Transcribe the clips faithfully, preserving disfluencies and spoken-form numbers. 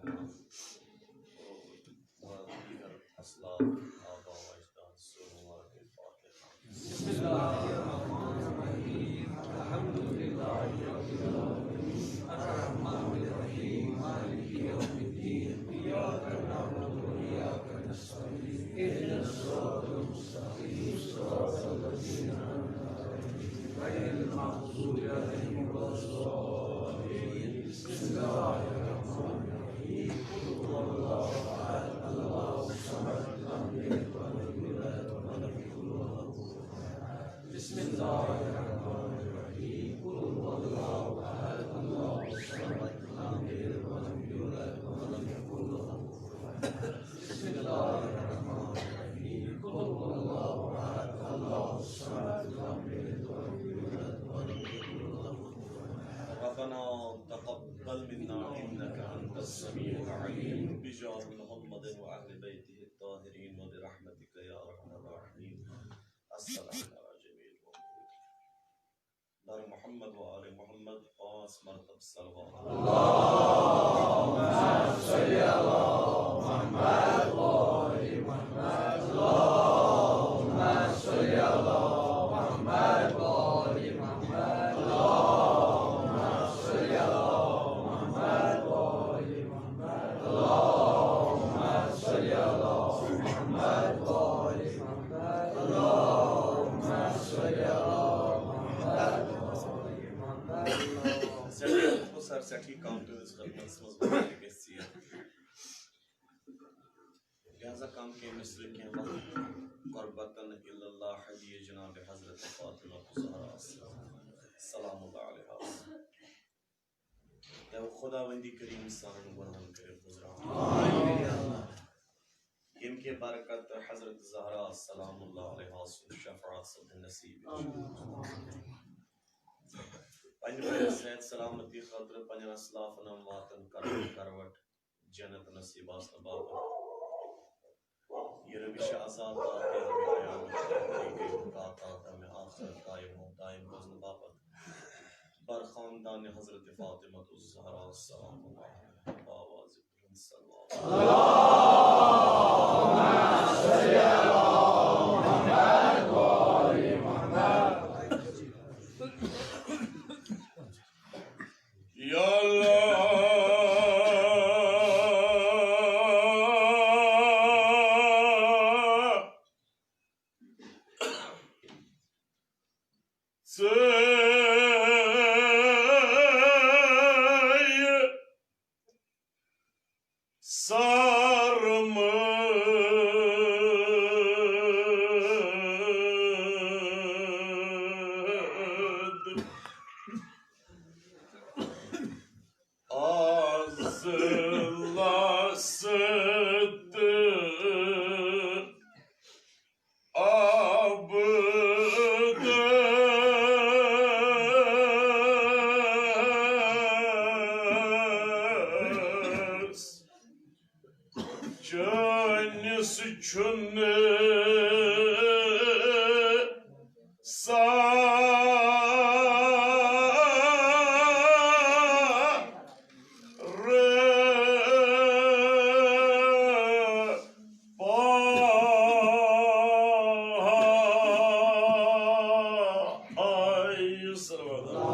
و دیگر اسلاف، آبا و اجداد سُنٛد مبارک فاتحہ۔ بسم الله الرحمن الرحيم. الحمد لله رب العالمين. الرحمن الرحيم. مالك يوم الدين. إياك نعبد وإياك نستعين. اهدنا الصراط المستقيم. صراط الذين أنعمت عليهم غير المغضوب عليهم ولا الضالين. بسم الله الرحمن الرحيم. قل هو الله أحد، الله الصمد، لم يلد ولم يولد ولم يكن له كفوا أحد. بسم الله الرحمن الرحيم. قل هو الله أحد، الله الصمد، لم يلد ولم يولد ولم يكن له كفوا أحد. بسم الله الرحمن الرحيم. قل هو الله أحد، الله الصمد، لم يلد ولم يولد ولم يكن له كفوا أحد. ربنا تقبل منا إنك أنت السميع العليم. بجاه محمد وأهل بيته الطاهرين وبرحمتك يا أرحم الراحمين. السلام على جميع المؤمنين. بر محمد و آل محمد پانچ مرتبہ صلوات۔ اللهم صل على محمد وآل محمد۔ اللهم صل على محمد وآل محمد۔ اللهم صل على محمد وآل محمد۔ اللهم صل على محمد وآل محمد۔ اللهم صل على محمد وآل محمد۔ سٮ۪ٹھاہ خۄش سر، سٮ۪ٹھاہ کم تُہٕنٛز خدمتس منٛز واریاہ گژھِ ژیر۔ لہذا کم کینٛہہ مِصرٕ، کینٛہہ وقت۔ قربتاً الی اللہ، ہدیہ جناب حضرت فاطمہ الزہرا سلام اللہ علیہا۔ تہٕ خداوندی کریم سانٮ۪ن گۄناہن کٔرِتھ گُزران۔ ییٚمہِ کہِ برکت حضرت زہرا سلام اللہ علیہا سُنٛد شفاعت سپدِ نصیب۔ پننہِ پننہِ صحت سلامتی خٲطرٕ پننٮ۪ن اسلافن امواتن کرو کروٹ جنت نصیب آسنہٕ باپتھ۔ یہِ روش عزا تاکہ ہمیں قیامت تک، تاکہ ہمیں آخرت قائم و دائم روزنہٕ باپتھ۔ بر خاندان حضرت فاطمہ الزہرا سلام اللہ علیہا باواز بلند صلوات۔ یا اللہ، ژٕ سرمد از لست آبدس۔ چٲنِس چھُنہٕ سارٕ پاے۔ صلوات۔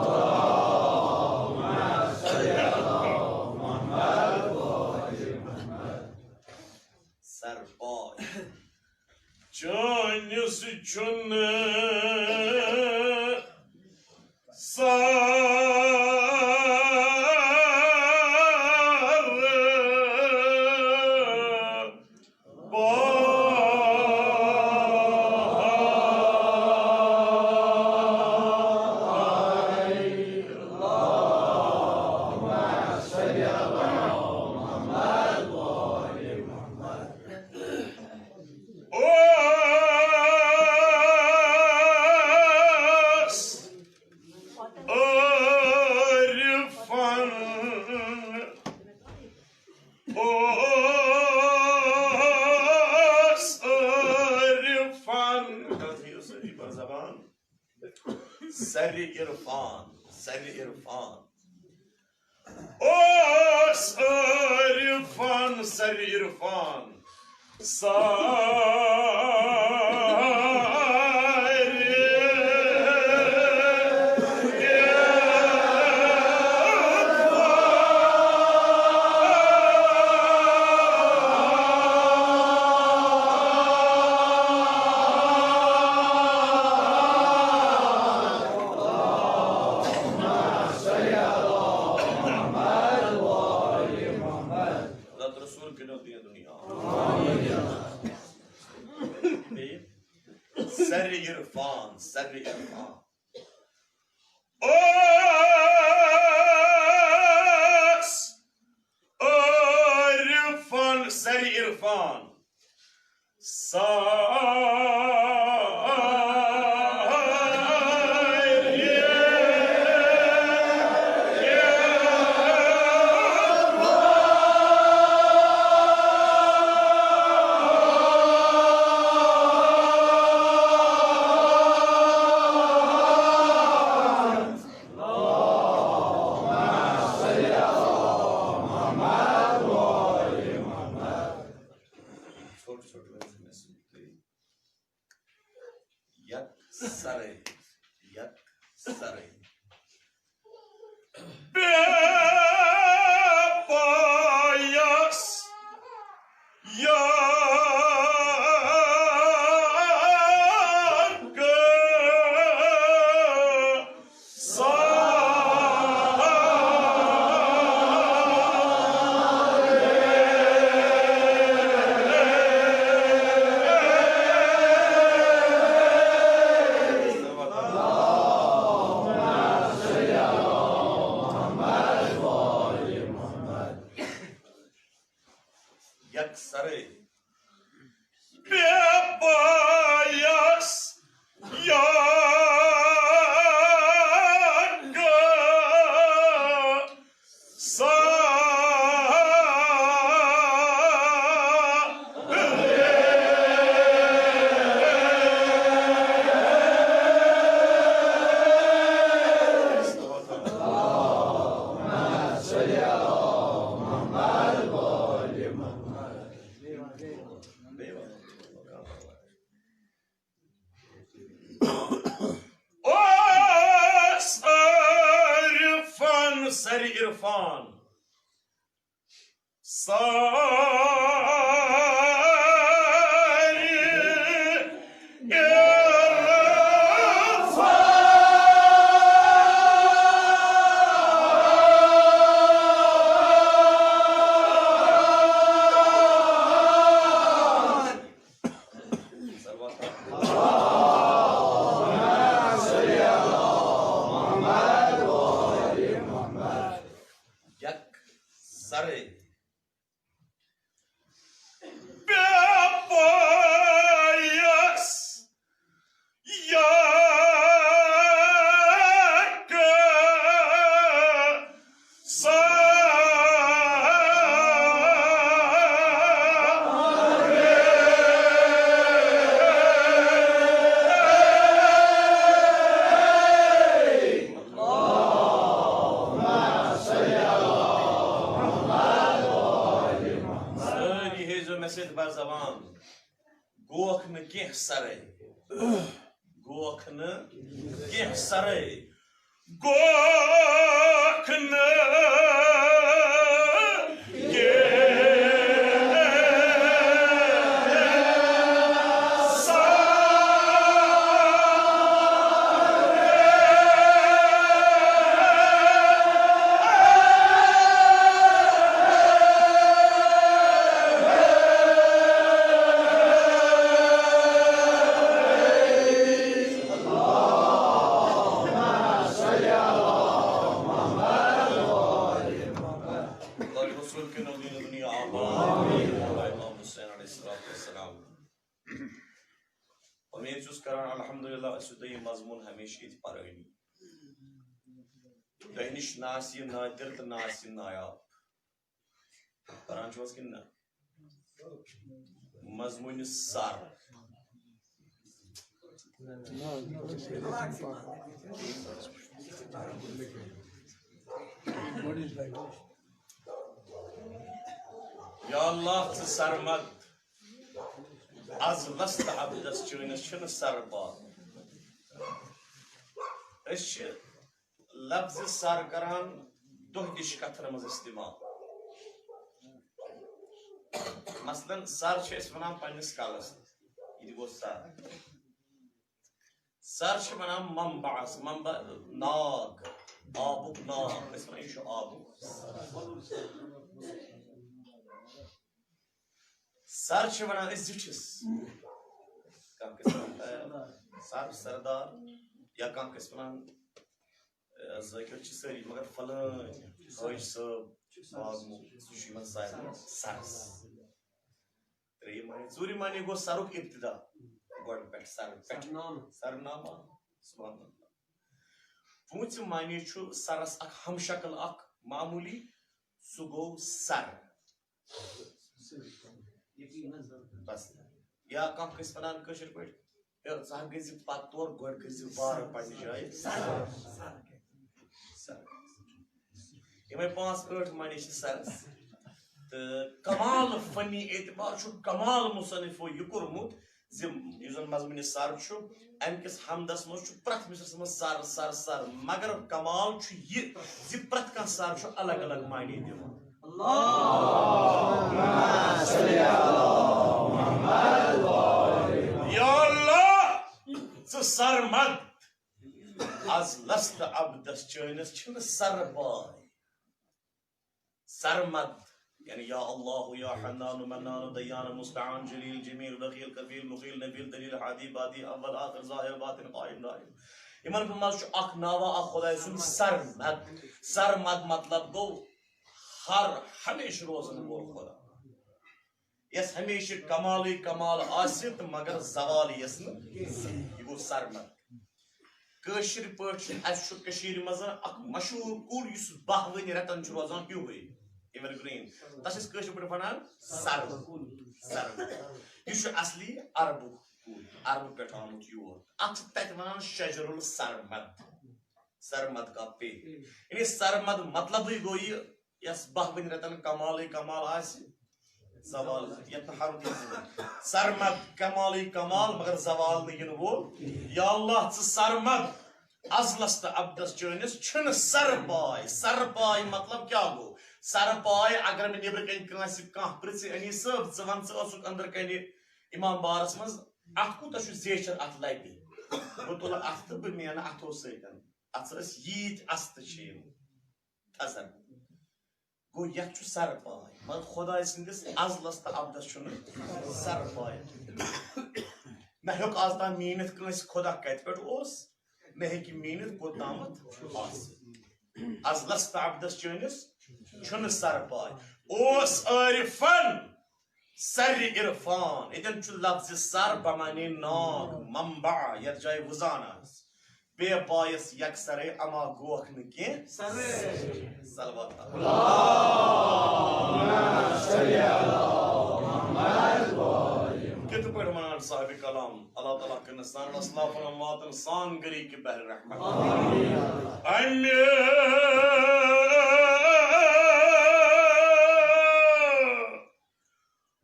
سر پاے۔ چٲنِس چھُنہٕ سارٕ پاے۔ اوس عارفن، اوس عارفن۔ زبان۔ سر عرفان، سر عرفان۔ اوس عارف سر عرفان، سر حضرت رسول کٔرِو دین دُنیا۔ بیٚیہِ سر عرفان، سر عرفان۔ اوس عرفان، سر عرفان۔ سر چھوٹے چھوٹے لفظ مےٚ سۭتۍ تُہۍ۔ یک سرے، یک سرے۔ بے پایس یک یک سرے۔ بے پایس یک سا اوس عرفان، سر عرفان۔ سر عرفان۔ یک سرے۔ بے پایس یک سا سٲری ہیٚزیو مےٚ سۭتۍ بر زبان۔ گوکھ نہٕ کینٛہہ سرے۔ گوکھ نہٕ کینٛہہ سرے۔ گوکھ نہٕ کینٛہہ سرے۔ رسول کے نبی دنیا آباد۔ امام حسین علیہ الصلوۃ والسلام۔ امید چھُس کران، الحمدللہ، أسۍ چھِ دوٚیِم مضموٗن ہمیشہِ ییٚتہِ پرٲنی۔ تۄہہِ نِش نہ آسہِ یہِ نادر تہٕ نہ آسہِ یہِ نایاب۔ پران چھِو حظ کِنہٕ نہ؟ مضموٗنہِ سر۔ یا اللہ، ژٕ سرمد، از لست عبدس چٲنِس چھِنہٕ سر پاے۔ أسۍ چھِ لفظ سر کران دۄہ دِش کتھن منٛز استعمال۔ مثلاً، سر چھِ أسۍ ونان پننِس کلس، یہِ تہِ گوٚو سر۔ سر چھِ ونان منبعس، منبع ناگ، آبُک ناگ، أسۍ ونان یہِ چھُ آبُک۔ سر چھِ ونان أسۍ زِٹھِس۔ کانٛہہ کٲنٛسہِ ونان، اے، سر، سردار، یا کانٛہہ کٲنٛسہِ ونان، اے، ذٲکِر چھِ سٲری، مگر فلٲنۍ حٲج صٲب، باغمو، سُہ چھُ یِمن سارنٕے سرس۔ ترٛیٚیِم معنی، ژوٗرِم معنی گوٚو سرُک ابتدا، گۄڈٕ پٮ۪ٹھ، سر پٮ۪ٹھ۔ سرنامہٕ۔ سرنامہٕ۔ سبحان اللہ۔ پوٗنٛژِم معنی چھُ سرس اکھ ہم شکل اکھ معموٗلی، سُہ گوٚو سر۔ بس۔ یا کانٛہہ کٲنٛسہِ ونان کٲشِر پٲٹھۍ، "ہے، ژٕ ہا گٔژھۍ زِ پتہٕ تور، گۄڈٕ کٔرۍ زِ وارٕ پننہِ جایہِ سر۔" سر۔ یِمے پانٛژھ ٲٹھ معنی چھِ سرس۔ تہٕ کمال فنی اعتبار چھُ کمال مصنفو یہِ کوٚرمُت زِ یُس زن مضموٗنِ سر چھُ، امہِ کِس حمدس منٛز چھُ پرٛٮ۪تھ مصرعس منٛز سر، سر، سر، مگر کمال چھُ یہِ زِ پرٛٮ۪تھ کانٛہہ سر چھُ الگ الگ معنی دِوان۔ یا اللہ، ژٕ سرمد، از لست عبدس چٲنِس چھِنہٕ سر پاے۔ سرمد، یعنی یا اللہ، یا حنان، منان، دیان، مستعان، جلیل، جمیل، بخیل، کفیل، مخیل، نبیل، دلیل، ہادی، بادی، اول، آخر، ظاہر، باطن، قائم، دائم۔ یِمن منٛز چھُ اکھ ناوا اکھ خداے سُنٛد سرمد۔ سرمد مطلب گوٚو ہر ہمیشہٕ روزن وول خدا، یس ہمیشہٕ کمالٕے کمال آسہِ تہٕ مگر زوال یس نہٕ، یہِ گوٚو سرمد۔ کٲشِر پٲٹھۍ چھُ، اَسہِ چھُ کٔشیٖرِ منٛز اکھ مشہوٗر کُل یُس باہ ؤنۍ رٮ۪تن چھُ روزان ہیوٗوٕے، ایور گرین۔ تَتھ چھِ أسۍ کٲشِر پٲٹھۍ وَنان سَروٕ۔ سَروٕ۔ یہِ چھُ اصلی عربُک کُل، عربہٕ پٮ۪ٹھ آمُت یور۔ اَتھ چھِ تَتہِ وَنان شجر السرمد، سرمد کا پیڑ۔ یعنی سرمد مطلبٕے گوٚو یہِ، یَس باہ ؤنۍ رٮ۪تن کمالٕے کمال آسہِ، زوال یتھ نہٕ ہر کینٛہہ۔ سرمد کمالٕے کمال، مگر زوال نہٕ یِنہٕ وول۔ یا اللہ، ژٕ سرمد، ازلس تہٕ ابدس چٲنِس چھُنہٕ سر پاے۔ سر پاے مطلب کیٛاہ گوٚو؟ سر پاے، اگر مےٚ نیٚبرٕ کنہِ کٲنٛسہِ کانٛہہ پرژھِ، "علی صٲب، ژٕ وَن، ژٕ ٲسُکھ أنٛدرٕ کنہِ امام بارس منٛز، اتھ کوٗتاہ چھُ زیچھر، اتھ لبہِ؟" بہٕ تُلہٕ اتھٕ تہٕ بہٕ مینہٕ اتھو سۭتۍ۔ اتھ ٲسۍ ییٖتۍ استہٕ چھِ یِم۔ تھزر۔ گوٚو، یتھ چھُ سر پاے، مگر خداے سٕنٛدِس ازلس تہٕ ابدس چھُنہٕ سر پاے۔ مےٚ ہیوٚک از تام میٖنِتھ کٲنٛسہِ خدا کتہِ پٮ۪ٹھ اوس، مےٚ ہیٚکہِ میٖنِتھ کوٚت تامتھ آسہِ۔ ازلس تہٕ ابدس چٲنِس چھُنہٕ سر پاے۔ اوس عٲرفن سرِ عرفان، ییٚتٮ۪ن چھُ لفظِ سر بمعنی ناگ، منبع، یتھ جایہِ وُزان آسہِ۔ بے پایس یکسرے اما گوکھ نہٕ کینٛہہ۔ سرے۔ صلوات۔ کِتھ پٲٹھۍ وَنان صاحبِ کلام، اللہ تعالیٰ کٔرِنۍ سانٮ۪ن اسلافن امواتن سانگری کہِ بحر رحمت۔ امہِ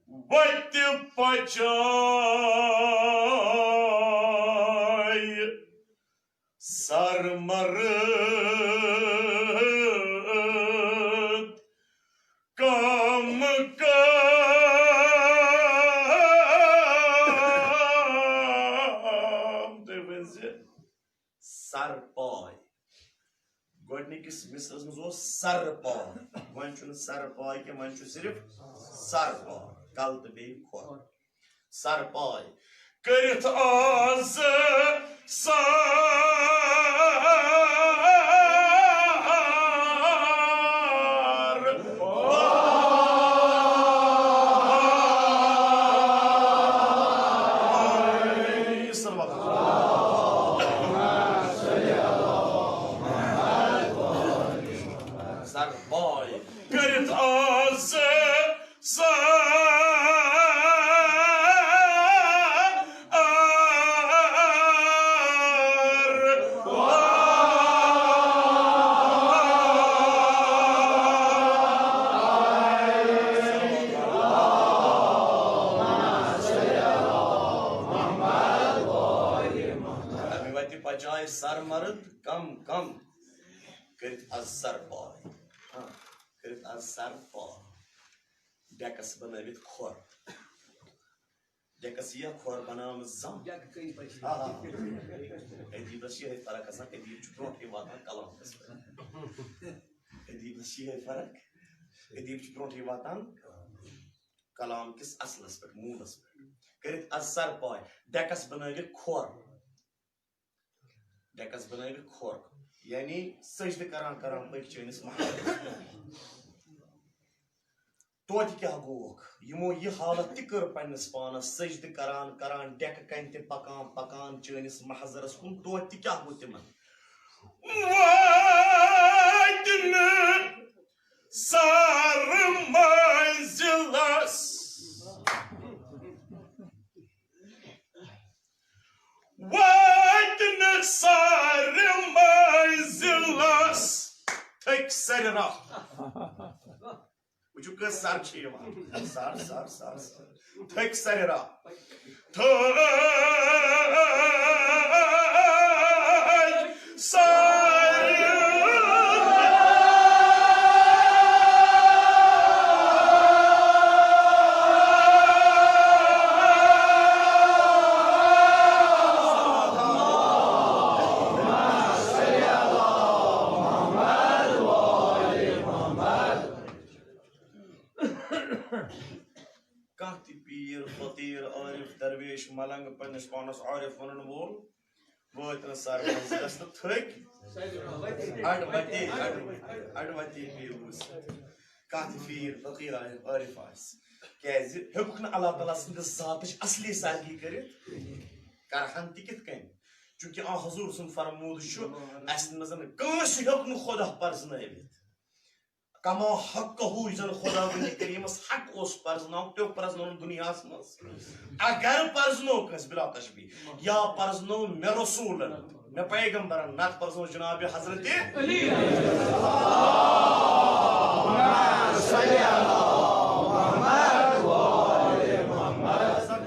وتہِ پچایہِ سرمرد کم کم۔ تُہۍ ؤنۍ زِ سر پاے۔ گۄڈٕنِکِس مصرعس منٛز اوس سر پاے، وۄنۍ چھُنہٕ سر پاے کینٛہہ، وۄنۍ چھُ صرف سر پاے، کلہٕ تہٕ بیٚیہِ کھۄر۔ سر پاے کٔرِتھ آز سر پاے۔ سر پاے کٔرِتھ آز سر سر مرد کم کم کٔرِتھ از سر پاے۔ ہاں، کٔرِتھ از سر پاے۔ ڈیکس بنٲوِتھ کھۄر۔ ڈیکس یہِ کھۄر بناونہٕ زم۔ ڈیکہٕ کٔنۍ پٔچھِ۔ آ، آ۔ ادیبس چھِ یِہے فرق آسان، ادیب چھُ برونٛٹھٕے واتان کلامس پٮ۪ٹھ۔ ادیبس چھِ یِہے فرق، ادیب چھُ برونٛٹھٕے واتان کلام کِس اصلس پٮ۪ٹھ، موٗلس پٮ۪ٹھ۔ کٔرِتھ از سر پاے، ڈیکس بنٲوِتھ کھۄر۔ ڈیکس بنٲوِتھ کھۄر، یعنی سجدٕ کران کران پٔکۍ چٲنِس محلس۔ توتہِ کیٛاہ گوٚوکھ؟ یِمو یہِ حالت تہِ کٔر پننِس پانس، سجدٕ کران کران، ڈیکہٕ کنہِ تہِ پکان پکان چٲنِس محضرس کُن، توتہِ تہِ کیٛاہ گوٚو تِمن؟ وٲتۍ نہٕ سر منزلس۔ وٲتۍ نہٕ سر منزلس، تھٔکۍ سرِ راہ۔ وٕچھِو کٔژ سر چھِ یِوان۔ سر، سر، سر، سر۔ تھٔکۍ سرِ راہ۔ تھٔکۍ سرِ راہ۔ کانٛہہ تہِ پیٖر، فقیٖر، عارف، درویش، ملنگ، پننِس پانس عارف ونن وول، وٲتۍ نہٕ سر منزلس تہٕ تھٔکۍ اڈٕ وتی، اڈٕ، اڈٕ وتی پیٖر وُچھ۔ کانٛہہ تہِ پیٖر، فقیٖر، عارف، عارف آسہِ، کیازِ ہیوٚکُکھ نہٕ اللہ تعالیٰ سٕنٛدِس ذاتٕچ اصلی سرگی کٔرِتھ؟ کرہن تہِ کِتھ کٔنۍ؟ چونکہ آ حضور سُنٛد فرموٗد چھُ، اسہِ منٛز کٲنٛسہِ ہیوٚک نہٕ خدا پرزنٲوِتھ۔ کما حقہ، یُس زن خداوندِ کریمس حق اوس پرزناوُن، تیو پرزنووُن دنیاہس منٛز۔ اگر پرزنوو کٲنٛسہِ بلا تشبیہ، یا پرزنوو مےٚ رسولن، مےٚ پیغمبرن، نتہٕ پرزنوو جناب حضرت علی۔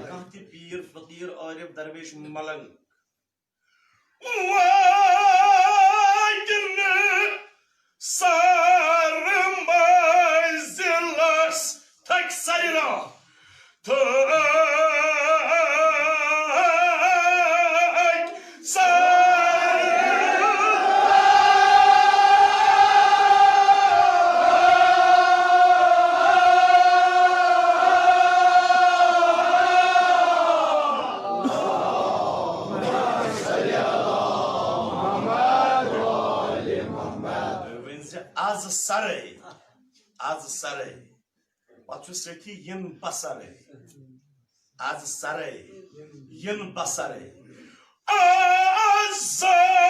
کانٛہہ تہِ پیٖر، فقیٖر، عارف، درویش، ملنگ، وٲتۍ نہٕ سر منزلس، تھٔکۍ سرِ راہ۔ تھٔکۍ سرِ راہ۔ ؤنۍ زِ از سرے، از سرے، پتہٕ چھُ سۭتی یِن بسرے۔ از سرے، یِن بسرے۔ از سرے۔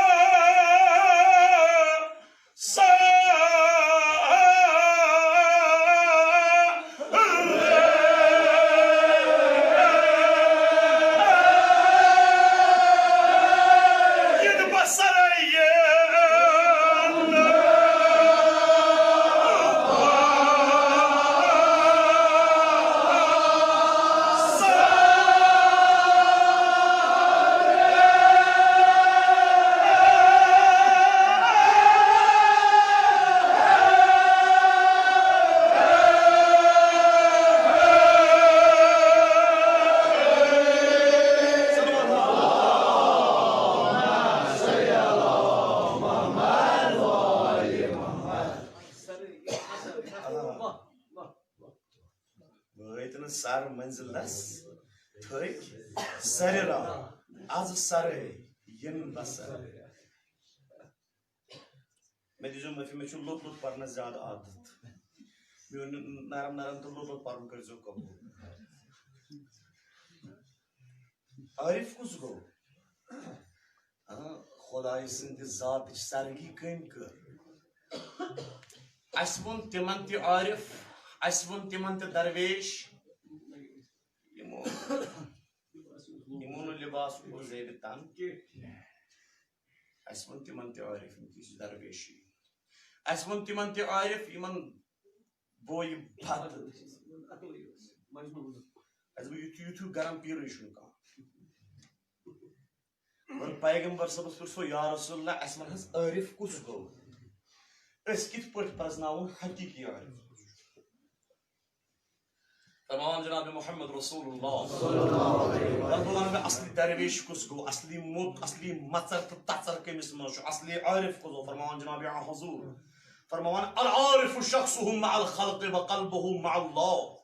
وٲتۍ نہٕ سر منزلس، تھٔکۍ سرِ راہ۔ از سرے، یِن بسر۔ مےٚ دیٖزیو معٲفی، مےٚ چھُ لوٚت لوٚت پرنس زیادٕ عادت۔ مےٚ ووٚن نرم نرم تہٕ لوٚت لوٚت پرُن کٔرۍزیو قبوٗل۔ عارف کُس گوٚو؟ آ، خۄدایہِ سٕنٛدِ ذاتٕچ سرگی کٔمۍ کٔر؟ اَسہِ ووٚن تِمن تہِ عارف، اَسہِ ووٚن تِمن تہِ درویش، یِمو، یِمو نہٕ لباس کوٚر زیبہِ تن کینٛہہ۔ اَسہِ ووٚن تِمن تہِ عارف، یِم تہِ چھِ درویشی۔ اَسہِ ووٚن تِمن تہِ عارف، یِمن بویہِ بتہٕ۔ اَسہِ گوٚو یُتھ، یُتھ ہیوٗ گرم پیٖرٕے چھُنہٕ کانٛہہ۔ اور پیغمبر صٲبس پرٛژھو، یا رسول اللہ، اسہِ ون حظ عارف کُس گوٚو؟ أسۍ کِتھ پٲٹھۍ پرزناوون حقیقی عارف؟ فرماوان جناب محمد رسول اللہ۔ پتہٕ وَنان مےٚ اصلی درویش کُس گوٚو، اصلی موٚت، اصلی مژر تہٕ تژر کٔمِس منٛز چھُ، اصلی عارف کُس گوٚو؟ فرماوان جناب حضور۔ فرماوان، العارف شخص مع الخلق وقلبه مع الله۔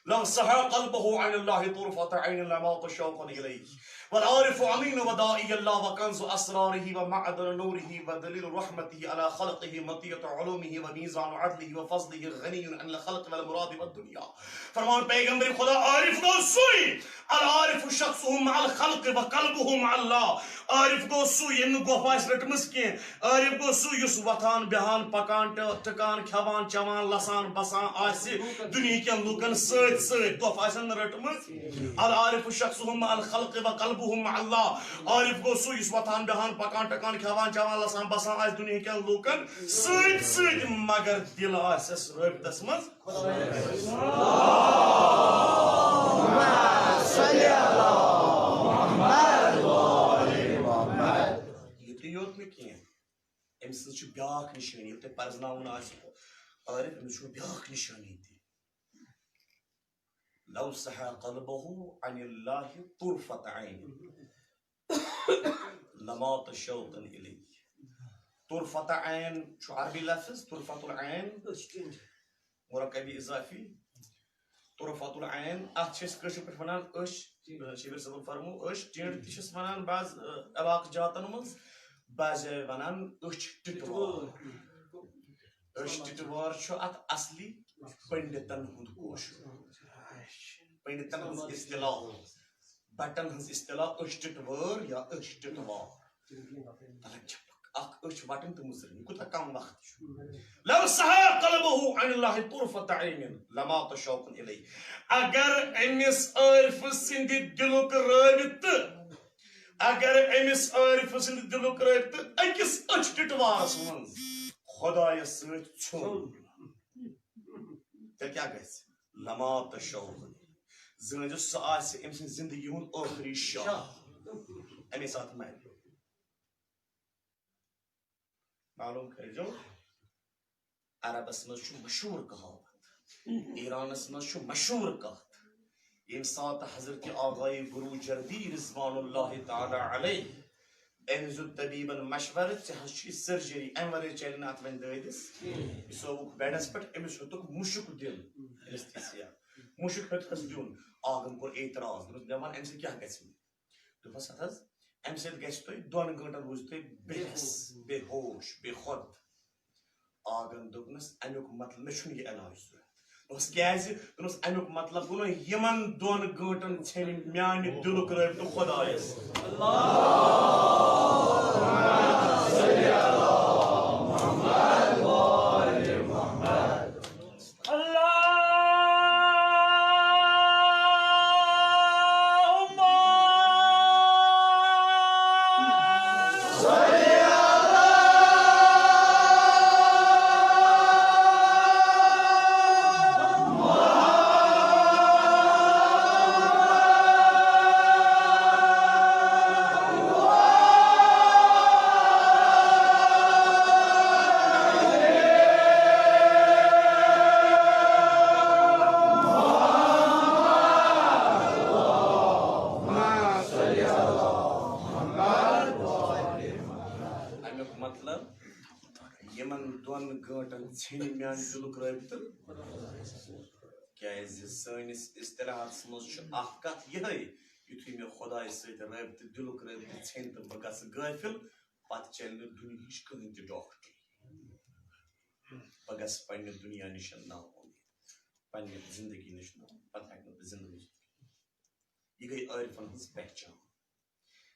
لو سحا قلبه عن الله طرفة عين لمات شوقا إليه۔ والعارف أمين وداعي الله وكنز أسراره ومعدن نوره ودليل رحمته على خلقه مطية علومه وميزان عدله وفضله غني عن الخلق والمراد والدنيا۔ فرماوان پیغمبر خدا، عارف گوٚو سُے، العارف شخص مع الخلق وقلبه مع الله۔ عارف گوٚو سُے، ییٚمۍ نہٕ گۄپھ آسہِ رٔٹمٕژ کینٛہہ۔ عارف گوٚو سُہ، یُس وۄتھان، بیٚہان، پکان، ٹ-، ٹکان، کھٮ۪وان، چٮ۪وان، لسان، بسان آسہِ دُنیہکٮ۪ن لوٗکن سۭتۍ سۭتۍ، گۄپھ آسن نہٕ رٔٹمٕژ۔ العارف شخص مع الخلق وقلبه مع الله۔ عارف گوٚو سُہ، یُس وۄتھان، بیٚہان، پکان، ٹکان، کھٮ۪وان، چٮ۪وان، لسان، بسان آسہِ دُنیہکٮ۪ن لوٗکن سۭتۍ سۭتۍ، مگر دِل آسٮ۪س رٲبطس منٛز۔ یُتُے یوت نہٕ کینٛہہ، أمۍ سٕنٛز چھِ بیٛاکھ نِشٲنی، ییٚلہِ تۄہہِ پرزناوُن آسہِ عارف، أمِس چھُ بیٛاکھ نِشٲنی تہِ۔ لو سحا قلبه عن الله طرفة عين لمات شوقا إليه۔ طرفة عين چھُ عربی لفظ، طرفة العين، مرکبی اضافی۔ طرفة العين، اتھ چھِ أسۍ کٲشِر پٲٹھۍ ونان أچھ، شبیر صٲبن فرمو، أچھ ٹِنڈ تہِ چھِس ونان بعض، ٲ، علاقہٕ جاتن منٛز، بعض جایہِ ونان أچھ ٹِٹوار۔ أچھ ٹِٹوار چھُ اتھ اصلی پنڈتن ہُنٛد کٲشُر، پنڈتن ہٕنٛز اصطلاح، بٹن ہٕنٛز اصطلاح أچھ ٹِٹوار یا أچھ ٹِٹوار۔ تلک چھپک، اکھ أچھ وٹٕنۍ تہٕ مُژرٕنۍ، یہِ کوٗتاہ کم وقت چھُ۔ لو سحا قلبه عن الله طرفة عين لمات شوقا إليه۔ اگر أمِس عارفہٕ سٕنٛدِ دِلُک رٲبطہٕ، اگر أمِس عارفہٕ سٕنٛدِ دِلُک رٲبطہٕ أکِس أچھ ٹِٹوارس منٛز خۄدایس سۭتۍ ژھیوٚن، تیٚلہِ کیٛاہ گژھِ؟ لمات شوقا۔ زٲنِو، سُہ آسہِ أمۍ سٕنٛدِ زندگی ہُنٛد ٲخری شاہ۔ اَمے ساتہٕ مرِ۔ معلوم کٔرۍزیو، عربس منٛز چھُ مشہوٗر کہاوت، ایرانس منٛز چھُ مشہوٗر کتھ، ییٚمہِ ساتہٕ حضرت آغای بروجردی رضوان اللہ تعالیٰ علیہ، أمۍ دیُت طبیبن مشورٕ، ژےٚ حظ چھُے سرجری، امہِ ورٲے چلہِ نہٕ اتھ وۄنۍ دٲدِس۔ یہِ سووُکھ بیڈس پٮ۪ٹھ، أمِس ہیوٚتُکھ مُشُک دیُن، انستھیسیا۔ مُشُک ہیوٚتہس دیُن۔ آغن کوٚر اعتراض، دوٚپُس، مےٚ وَن، امہِ سۭتۍ کیٛاہ گژھِ مےٚ؟ دوٚپمَس، ہَتھ حظ، اَمہِ سۭتۍ گژھِ تۄہہِ دۄن گٲنٛٹَن روٗزِو تُہۍ بے حس، بے ہوش، بے خود۔ آغن دوٚپنَس، اَمیُک مطلب، مےٚ چھُنہٕ یہِ علاج ضوٚرَتھ۔ دوٚپمَس، کیٛازِ؟ دوٚپمَس، اَمیُک مطلب گوٚو نہ، یِمَن دۄن گٲنٛٹَن ژھیٚنہِ میٛانہِ دِلُک رٲبطہٕ خۄدایَس۔ اللهم اَمیُک مطلب، یِمن دۄن گٲنٛٹن ژھیٚنہِ میانہِ دِلُک رٲبطہٕ۔ کیازِ سٲنِس اصطلاحس منٛز چھُ اکھ کتھ یِہے، یُتھُے مےٚ خۄدایہِ سۭتۍ رٲبطہٕ، دِلُک رٲبطہٕ ژھیٚنہِ تہٕ بہٕ گژھٕ غٲفِل، پتہٕ چلہِ نہٕ دُنیہٕچ کٕہٕنۍ تہِ ڈاکٹری۔ بہٕ گژھٕ پننہِ دُنیا نِش نا اُمید، پننہِ زندگی نِش نا، پتہٕ ہٮ۪کہٕ نہٕ بہٕ زندٕ روٗزِتھ۔ یہِ گٔے عٲرفن ہٕنٛز پہچان۔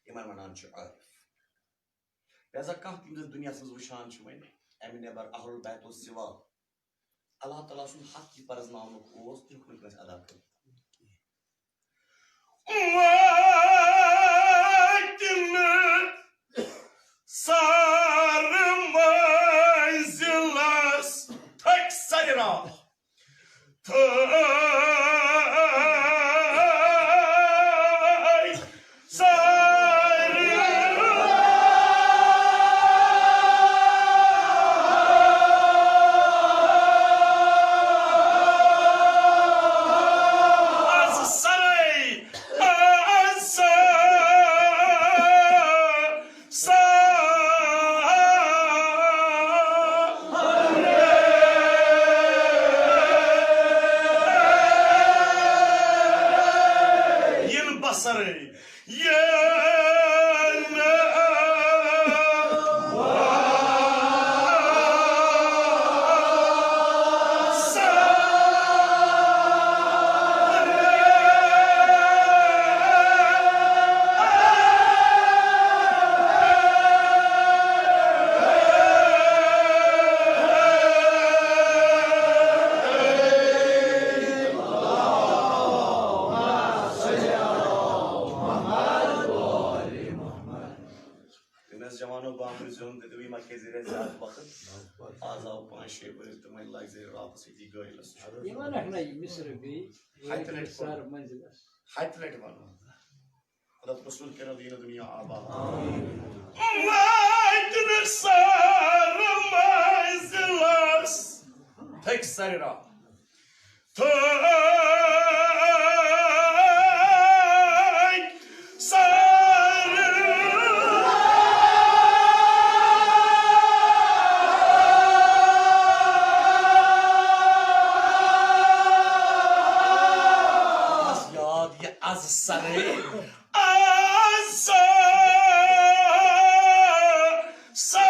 یِمن ونان چھِ عٲرف۔ لہذا کانٛہہ تہِ یِم زن دُنیاہس منٛز وٕچھان چھِ وۄنۍ، امہِ نٮ۪بر اہل البیت و سوا، اللہ تعالیٰ سُنٛد حق یہِ پرزناونُک اوس، تہِ ہیوٚک نہٕ کٲنٛسہِ ادا کٔرِتھ۔ وٲتۍ نہٕ سارٕ مٔنزِلس تھٔکۍ سرِ راہ۔ تھٔکۍ سرِ زیوٗن تہٕ تُہۍ ما کھیزِ رٮ۪تھ زیادٕ وقت۔ آز آو پانٛژھ شےٚ ؤری تہٕ وۄنۍ لگہِ زِ راتَس أتی گٲلِس۔ یہِ وَنکھ نہ یہِ مِصرٕ بیٚیہِ۔ ہَتہِ لَٹہِ ووٚن۔ سر منزلَس۔ ہَتہِ لَٹہِ وَنو۔ حضرت رسول کرم دین دنیا آباد۔ واتہِ نہٕ سر منزلَس۔ تھٔکۍ سارِ راتھ۔ تھٔکۍ سارِ۔ یاد یہِ از سرے۔ از سا-، سا-،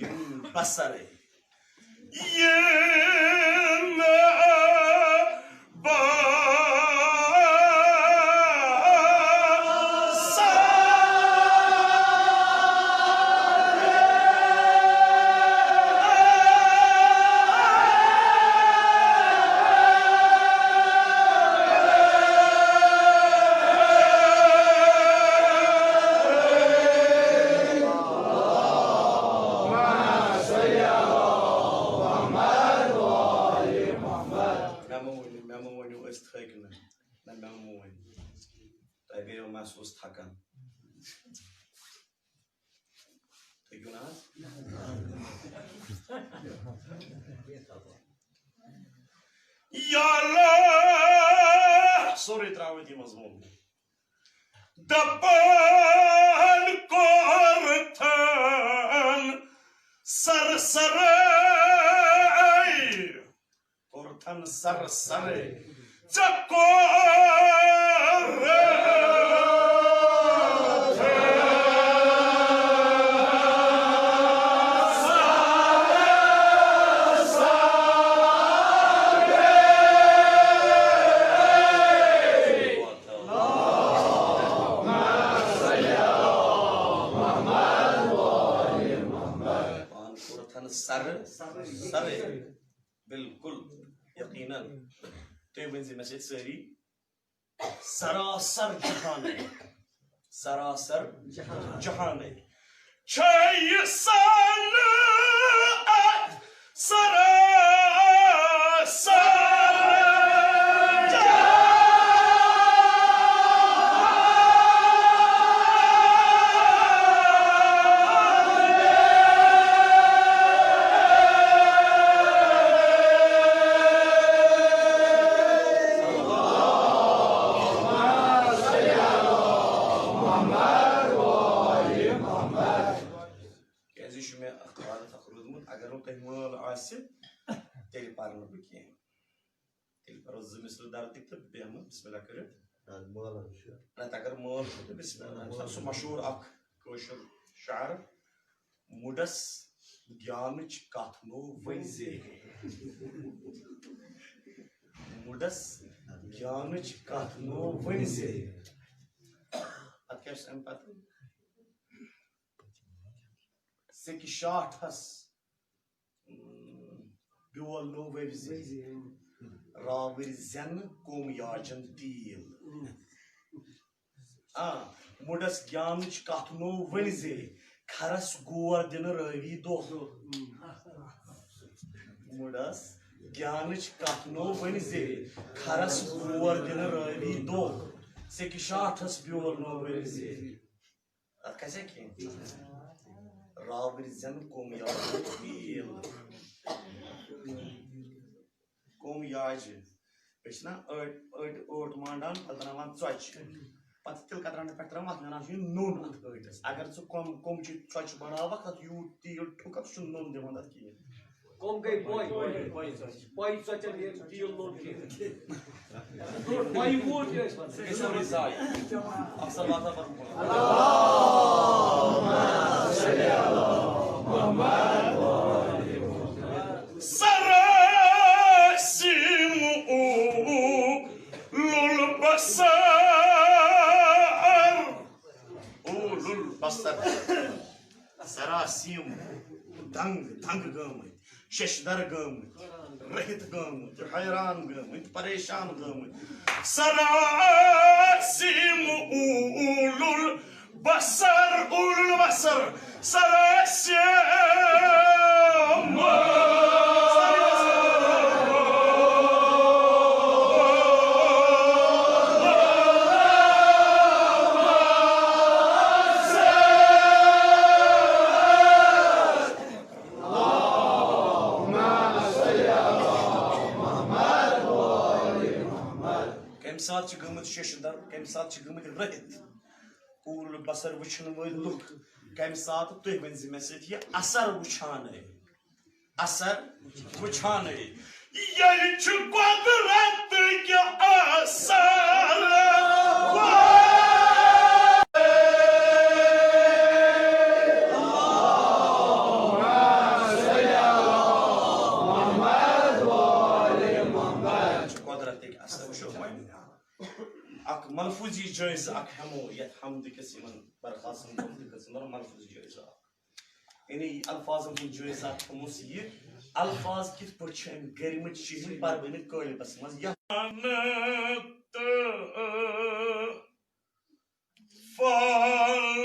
یِم بسرے۔ یِم بسرے۔ مےٚ مہٕ ؤنِو، مےٚ مہٕ ؤنِو، أسۍ تھٔکۍ نہٕ۔ نہ، مےٚ مہٕ ؤنِو۔ تۄہہِ گٔیو محسوٗس تھکان۔ تھٔکِو نہ حظ؟ یا اللہ، سورُے ترٛاوو أتی منٛز ووٚن۔ دپان کوٚرتھن سر سرے، کوٚرتھن سر سرے، ژےٚ کوٚر پان کوٚرتھن سر سرے۔ بالکل، یقیناً۔ تُہۍ ؤنۍ زِ مےٚ سۭتۍ سٲری، سراسر جہانٕے، سراسر جہانٕے چھے یہِ صنعت سراسر۔ کیازِ یہِ چھُ مےٚ اکھ عادت اکھ روٗدمُت، اگر نہٕ تۄہہِ مٲل آسہِ، تیٚلہِ پرٕ نہٕ بہٕ کینٛہہ۔ تیٚلہِ پرو زٕ مِصرٕ درتٕکۍ تہٕ بیٚہمو بسم اللہ کٔرِتھ۔ نہ، مٲل حظ چھُ۔ نتہٕ اگر مٲل چھُ تہٕ بسم اللہ۔ سُہ مشہوٗر اکھ کٲشُر شاعر، مُڈس گیانٕچ کتھ نو ؤنۍ زے۔ مُڈس گیانٕچ کتھ نو ؤنۍ زے۔ اتھ کیٛاہ چھُ امہِ پتہٕ؟ سیٚکہِ شاٹھس بیول نوٚو ؤوۍ زِ۔ راوٕرۍ زٮ۪نہٕ کوٚم یاجن تیٖل۔ آ، مُڈس گیانٕچ کتھ نوٚو ؤنۍ زِ، کھرس گور دِنہٕ رٲوی دۄہ۔ مُڈس گیانٕچ کتھ نوٚو ؤنۍ زِ، کھرس گور دِنہٕ رٲوی دۄہ۔ سیٚکہِ شاٹھس بیول نوٚو ؤوۍ زِ۔ اتھ کھسہِ کینٛہہ۔ راوٕرۍ زٮ۪نہٕ کوٚم یاجہِ تیٖل۔ کوٚم یاجہِ۔ أسۍ چھِنہ أڑۍ، أڑۍ ٲٹ مانٛڈان، پتہٕ بناوان ژۄچہِ۔ پتہٕ چھِ تِلہٕ کترانہِ پٮ۪ٹھ ترٛاوان، اتھ نِوان چھِ یہِ نوٚن اتھ ٲٹِس۔ اگر ژٕ کوٚم، کوٚم چہِ ژۄچہِ بناوکھ، اتھ یوٗت تیٖل ٹھُککھ، سُہ چھُنہٕ نوٚن دِوان تتھ کِہیٖنۍ۔ کۄم گٔے پۄے، پۄے، پۄے ژۄچہِ۔ پۄے ژۄچٮ۪ن ییٚلہِ تیٖل لوٚگ کینٛہہ۔ پۄے ووٹ یہِ ٲسۍ پَتہٕ۔ اکثر واتان پَتہٕ۔ سراسیم او لول بسار۔ دنگ، دنگ گٲمٕتۍ، ششدر گٲمٕتۍ، رٔہِتھ گٲمٕتۍ، حیران گٲمٕتۍ، پریشان گٲمٕتۍ۔ سراسیم اولو البصر، اولو البصر، سراسیم۔ کمہِ ساتہٕ چھِ گٔمٕتۍ ششدر، کمہِ ساتہٕ چھِ گٔمٕتۍ رٔہِتھ؟ اولو البصر وٕچھن وٲلۍ لُکھ، کمہِ ساتہٕ تُہۍ ؤنۍ زِ مےٚ سۭتۍ یہِ اثر وٕچھان ٲے؟ اثر وٕچھان ٲے۔ ییٚلہِ چھُ قۄدرت کہِ اثر۔ قۄدرتٕکۍ اثر وٕچھو وۄنۍ۔ اکھ ملفوظی جٲیزٕ اکھ ہٮ۪مو یتھ حمدٕ کِس یِمن برخاستن حمدٕ کِس اندر ملفوظی جٲیزٕ اکھ۔ یعنی الفاظن ہُنٛد جٲیزٕ اکھ ہٮ۪مو سُہ یہِ، الفاظ کِتھ پٲٹھۍ چھِ أمۍ گٔرمٕتۍ چھِ یِم پرمٕتۍ قٲلبس منٛز یتھ۔ فال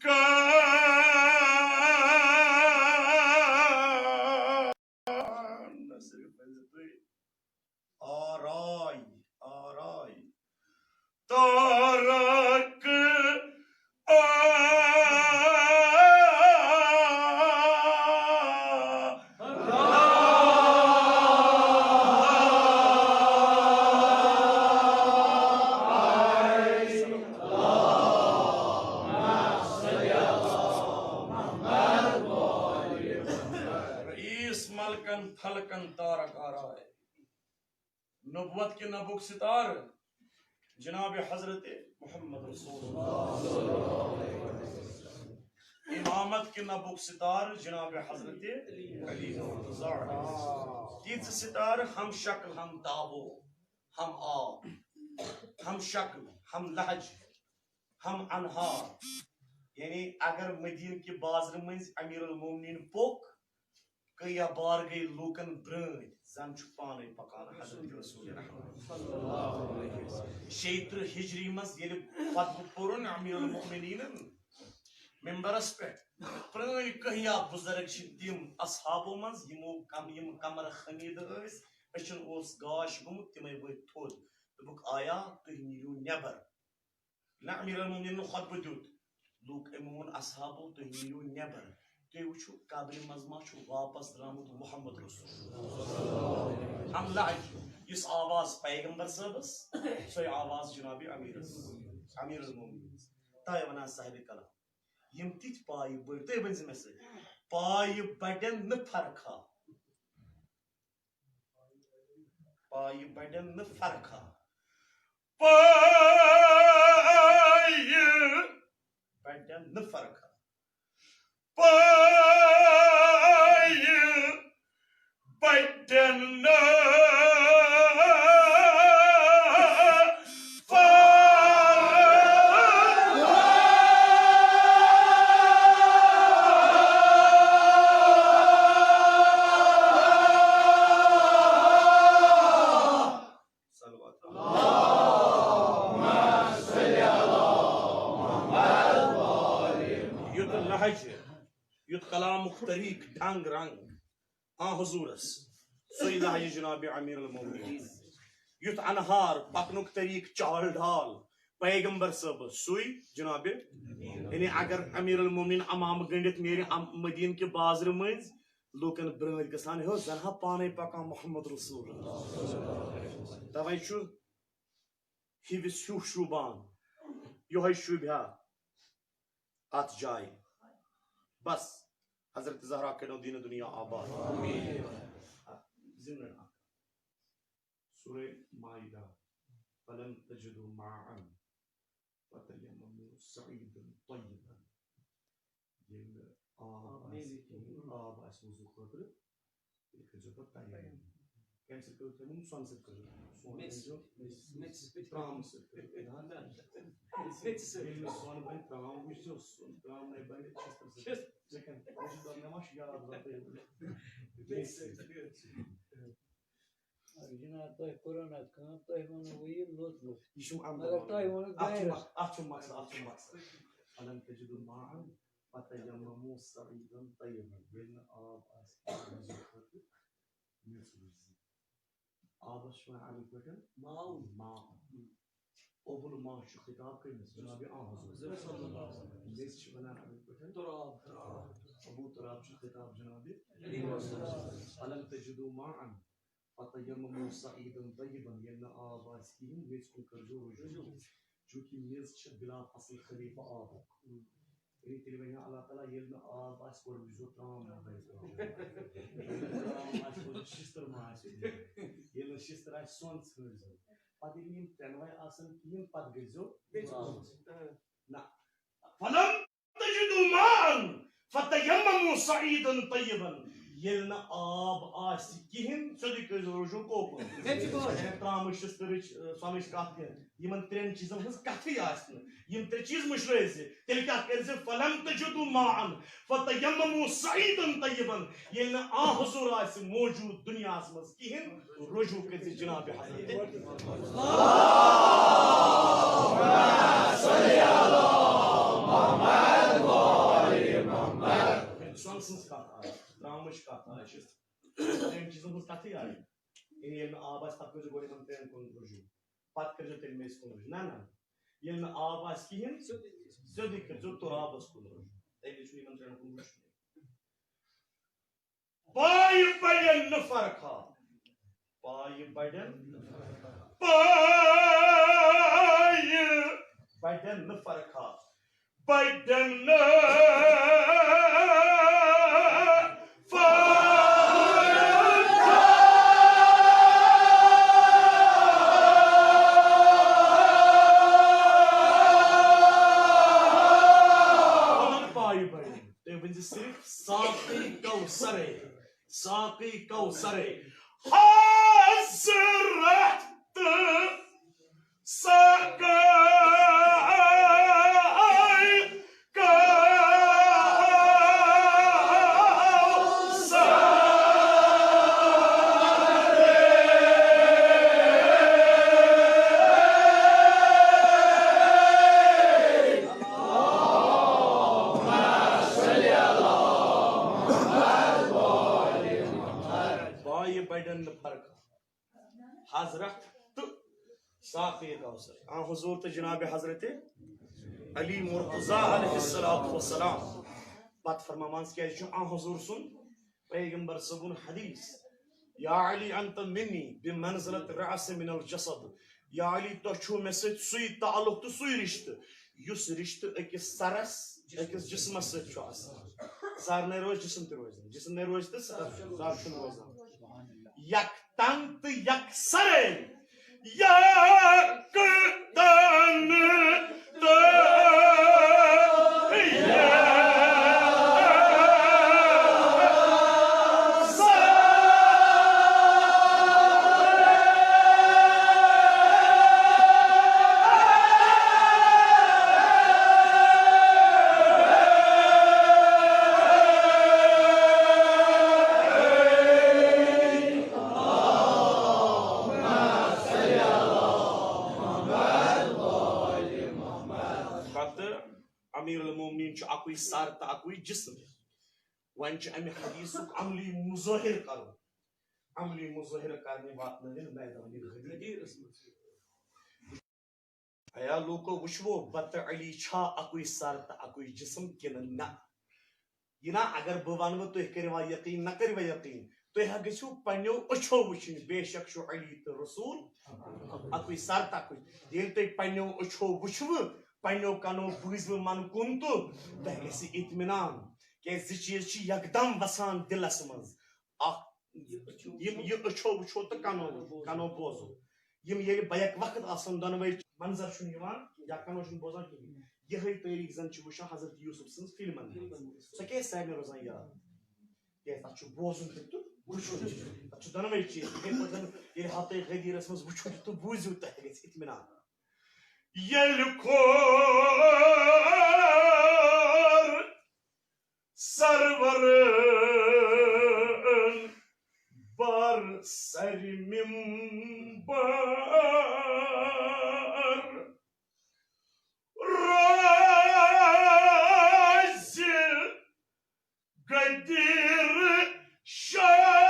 کان۔ نہ صرف ؤنِو تُہۍ، آراے، آراے۔ تارک آ۔ رئیس ملکن فلکن تارک آرائے۔ نبوت کے نبوک ستار جناب حضرت محمد رسول اللہ۔ امامت کے نبوک ستار جناب حضرت علی مرتضیٰ۔ تیز ستار ہم شکل ہم تابو، ہم آب، ہم شکل، ہم لہج، ہم انہار۔ یعنی اگر مدینہ کہ بازر منز امیر المومنین پوک، کیا بار گئی لوکن برٲنۍ، زن چھُ پانے پکان حضرت رسول رحمت۔ شیٚیہِ ترٕٛہ ہجری منز ییٚلہِ خطبہٕ پوٚرُن امیر المومنینن ممبرس پٮ۪ٹھ، پرٲنۍ کہیا بزرگ چھِ تِم اصحابو منز یِمو کم، یِم کمر خمیدٕ ٲسۍ، أچھن اوس گاش گوٚمُت، تِمے ؤتھۍ تھوٚد۔ دوٚپُکھ، آیا تُہۍ نیٖرِو نٮ۪بر؟ نہ، امیر المومنین خطبہٕ دیُت۔ لوٗکھ، أمۍ ووٚن اصحابو، تُہۍ نیٖرِو نٮ۪بر، تُہۍ وٕچھِو قبرِ منٛز ما چھُ واپس درٛامُت محمد رسول۔ ہم لہج، یُس آواز پیغمبر صٲبس، سۄے آواز جناب امیرس، امیر المومنین۔ تۄہہِ ونان صاحب کلام، یِم تِتھۍ پایہِ بٔڑۍ، تُہۍ ؤنۍ زِ مےٚ سۭتۍ، پایہِ بڑٮ۪ن نہٕ فرقا۔ پایہِ بڑٮ۪ن نہٕ فرقا۔ پایہِ بڑٮ۪ن نہٕ فرقا۔ پایہِ بڑٮ۪ن نہٕ فرقا۔ صلوات۔ یُتھ لہجہ، یُتھ کلامُک طریقہٕ، ڈنگ رنگ، آ حضورس، سُے لہجہ جناب امیر المومنین۔ یُتھ انہار پکنُک طریقہٕ، چال ڈھال، پیغمبر صٲبس، سُے جناب۔ یعنی اگر امیر المومنین امام گنڈِتھ نیرِ ام-، مدینہ کہِ بازرٕ مٔنزۍ، لوٗکن برٲنٛٹھ گژھان، ہے، زن ہا پانے پکان محمد رسول اللہ۔ توے چھُ ہِوِس ہیوٗ شوٗبان، یِہوٚے شوٗبہِ ہا اتھ جایہِ۔ بس، حضرت زہرا کٔرِو دیٖنہٕ دُنیا آباد۔ زٕ منٹ اکھ۔ سورہ مائدہ، فلم تجدوا ماء فتیمموا صعیدا طیبا۔ ییٚلہِ نہٕ آب آسہِ کِہیٖنۍ، آب آسہِ وضوٗ خٲطرٕ، تیٚلہِ کٔرۍزیو پَتہٕ تیمم۔ کَمہِ سۭتۍ کٔرِو تُہۍ ووٚن؟ سۄنہٕ سۭتۍ کٔرِو۔ سۄن میٚژِ أنۍزیو، سۭتۍ۔ میٚژِ سۭتۍ۔ ترٛامہٕ سۭتۍ کٔرِو تُہۍ۔ نہ، نہ۔ میٚژِ سۭتۍ۔ ییٚلہِ نہٕ سۄن بَنہِ، ترٛام وٕچھزیو، سۄن، ترٛام نَے بَنہِ، شِستٕر سۭتۍ۔ شِستٕر۔ ژےٚ کیٛاہ، مےٚ چھُ دَپان، مےٚ ما چھُ یاد وۄنۍ تُہۍ ؤنِو۔ میٚژِ سۭتۍ۔ جِناب، تۄہہِ کوٚروٕ نہ کٲم، تۄہہِ ووٚنوٕ یہِ لوٚت لوٚت۔ یہِ چھُم اَمہِ مگر دۄہ تۄہہِ ووٚنوٕ اَتھ چھُ دایرَس۔ مق-، اَتھ چھُ مقصد، اَتھ چھُ مقصد۔ فلم تجدوا ماء فتیمموا صعیدا طیبا۔ ییٚلہِ نہٕ آب آسہِ، خٲطرٕ میٚژ وٕچھزِ۔ آبس چھِ وَنان عربی پٲٹھۍ ماء۔ ماء۔ اوبُل ماء چھُ خطاب کٔمِس؟ جناب آ حضور۔ حضور صلی اللہ علیہ وسلم۔ میٚژِ چھِ وَنان عربی پٲٹھۍ تراب۔ تراب۔ ابو تراب چھُ خطاب جناب علی۔ فلم تجدوا ماء فتیمموا صعیدا طیبا۔ ییٚلہِ نہٕ آب آسہِ کِہیٖنۍ، میٚژِ کُن کٔرۍزیو رجوع۔ رجوع۔ چوٗنٛکہِ میٚژ چھِ بلا فصل خلیفہ آبُک۔ یعنی تیٚلہِ وَنہِ ہا اللہ تعالیٰ، ییٚلہِ نہٕ آب آسہِ، گۄڈٕ وٕچھزیو ترٛام ما بَنہِ۔ ییٚلہِ نہٕ ترٛام آسہِ، گۄڈٕ شِستٕر ما آسہِ۔ ییٚلہِ نہٕ شِستٕر آسہِ، سۄن ژھٲنٛڈزیو۔ پَتہٕ ییٚلہِ یِم ترٛٮ۪نوَے آسَن کِہیٖنۍ، پَتہٕ گٔژھزیو ترٛامَس۔ نہ۔ فلم تجدوا ماء فتیمموا صعیدا طیبا۔ ییٚلہِ نہٕ آب آسہِ کِہیٖنۍ، سیوٚدُے کٔرۍزیو رجوع کوکُن۔ ترٛامٕچ، شِستٕرٕچ، سۄنٕچ کَتھ کیٛاہ؟ یِمن ترٛٮ۪ن چیٖزن ہٕنٛز کتھٕے آسہِ نہٕ، یِم ترٛےٚ چیٖز مٔشرٲے زِ، تیٚلہِ کیٛاہ کٔرۍ زِ؟ فلم تجدوا ماء فتیمموا صعیدا طیبا۔ ییٚلہِ نہٕ آ حضور آسہِ موجود دُنیاہس منٛز کِہیٖنۍ، رجوع کٔرۍ زِ جناب حضرت۔ سۄنہٕ سٕنٛز کتھ آسہِ، ترٛامٕچ کتھ آسہِ، ترٛٮ۪ن چیٖزن ہٕنٛز کتھٕے آسہِ۔ یعنی ییٚلہِ نہٕ آب آسہِ، پتہٕ کٔرۍ زِ گۄڈٕ یِمن ترٛٮ۪ن کُن رجوع۔ پتہٕ کٔرۍزیو تیٚلہِ میٚژِ کُن رجوع۔ نہ، نہ۔ ییٚلہِ نہٕ آب آسہِ کِہیٖنۍ، سیوٚدُے کٔرۍزیو ترابس کُن رجوع۔ تیٚلہِ چھُنہٕ یِمن ترٛٮ۪ن کُن وٕچھُن۔ بایہِ بڑٮ۪ن نہٕ فرقا۔ بایہِ بڑٮ۪ن۔ بایہِ بڑٮ۪ن نہٕ فرقا۔ بڑٮ۪ن نہٕ فرقا۔ یِمن پایہِ بڑٮ۪ن۔ تُہۍ ؤنۍ زِ صرف ساقی کوثرے، ساقی کوثرے۔ حضرت ساقی کوثر۔ بایہِ بڑٮ۪ن نہٕ فرقا۔ حضرت تہٕ ساقی کوثر۔ آ حضور تہٕ جناب حضرت علی مرتضیٰ علیہ الصلوۃ والسلام۔ پتہٕ فرماوان، کیازِ چھُ آ حضور سُنٛد پیغمبر صٲبُن حدیث، یا علی انت منی بمنزلۃ الرأس من الجسد۔ یا علی، تۄہہِ چھُو مےٚ سۭتۍ سُے تعلق تہٕ سُے رشتہٕ، یُس رشتہٕ أکِس سرس، أکِس جسمس سۭتۍ چھُ آسان۔ سر نے روزِ، جسم تہِ روزِ نہٕ۔ جسم نے روزِ تہٕ سر، سر چھُنہٕ روزان۔ یک تن تہٕ یک سرے، یک تن تہٕ یک سرے۔ پتہٕ امیر المومنین چھُ اکُے سر تہٕ اکُے جسم۔ وۄنۍ چھُ امہِ حدیثُک عملی مظٲہر کرُن۔ عملی مظٲہر کرنہِ واتنٲوِن میدانِ غدیرس منٛز۔ ایا لوٗکو، وٕچھوو بتہٕ علی چھا اکُے سر تہٕ اکُے جسم کِنہٕ نہ؟ یہِ نا، اگر بہٕ ونہٕ، تُہۍ کٔرِوا یقین، نہ کٔرِوا یقین؟ تُہۍ ہا گٔژھِو پننیو أچھو وٕچھِنۍ، بے شک چھُ علی تہٕ رسول اکُے سر تہٕ اکُے۔ ییٚلہِ تُہۍ پننیو أچھو وٕچھوٕ، پننیو کنو بوٗزوٕ من کُن تہٕ تۄہہِ گژھِ اطمینان، کیازِ زٕ چیٖز چھِ یکدم وسان دلس منٛز۔ اکھ، یِم یہِ أچھو وٕچھو تہٕ کنو، کنو بوزو۔ یِم ییٚلہِ بیک وقت آسن دۄنوَے منظر چھُنہٕ یِوان یا کنو چھُنہٕ بوزان کِہیٖنۍ۔ یِہوٚے تٲریٖخ زن چھِ وٕچھان حضرت یوسف سٕنٛز فلمن منٛز۔ سۄ کیٛازِ سارنٕے روزان یاد؟ کیٛازِ تَتھ چھُ بوزُن تہِ تہٕ وٕچھُن چھُ۔ اَتھ چھُ دۄنوَے چیٖز۔ یِتھَے پٲٹھۍ زَن ییٚلہِ ہَتٲے غدیٖرَس منٛز وٕچھُن چھُ تہٕ بوٗزِو، تۄہہِ تہِ گژھِ اطمینان۔ ییٚلہِ کھور سرورن بر سر ممبر روزِ غدیر شاہ۔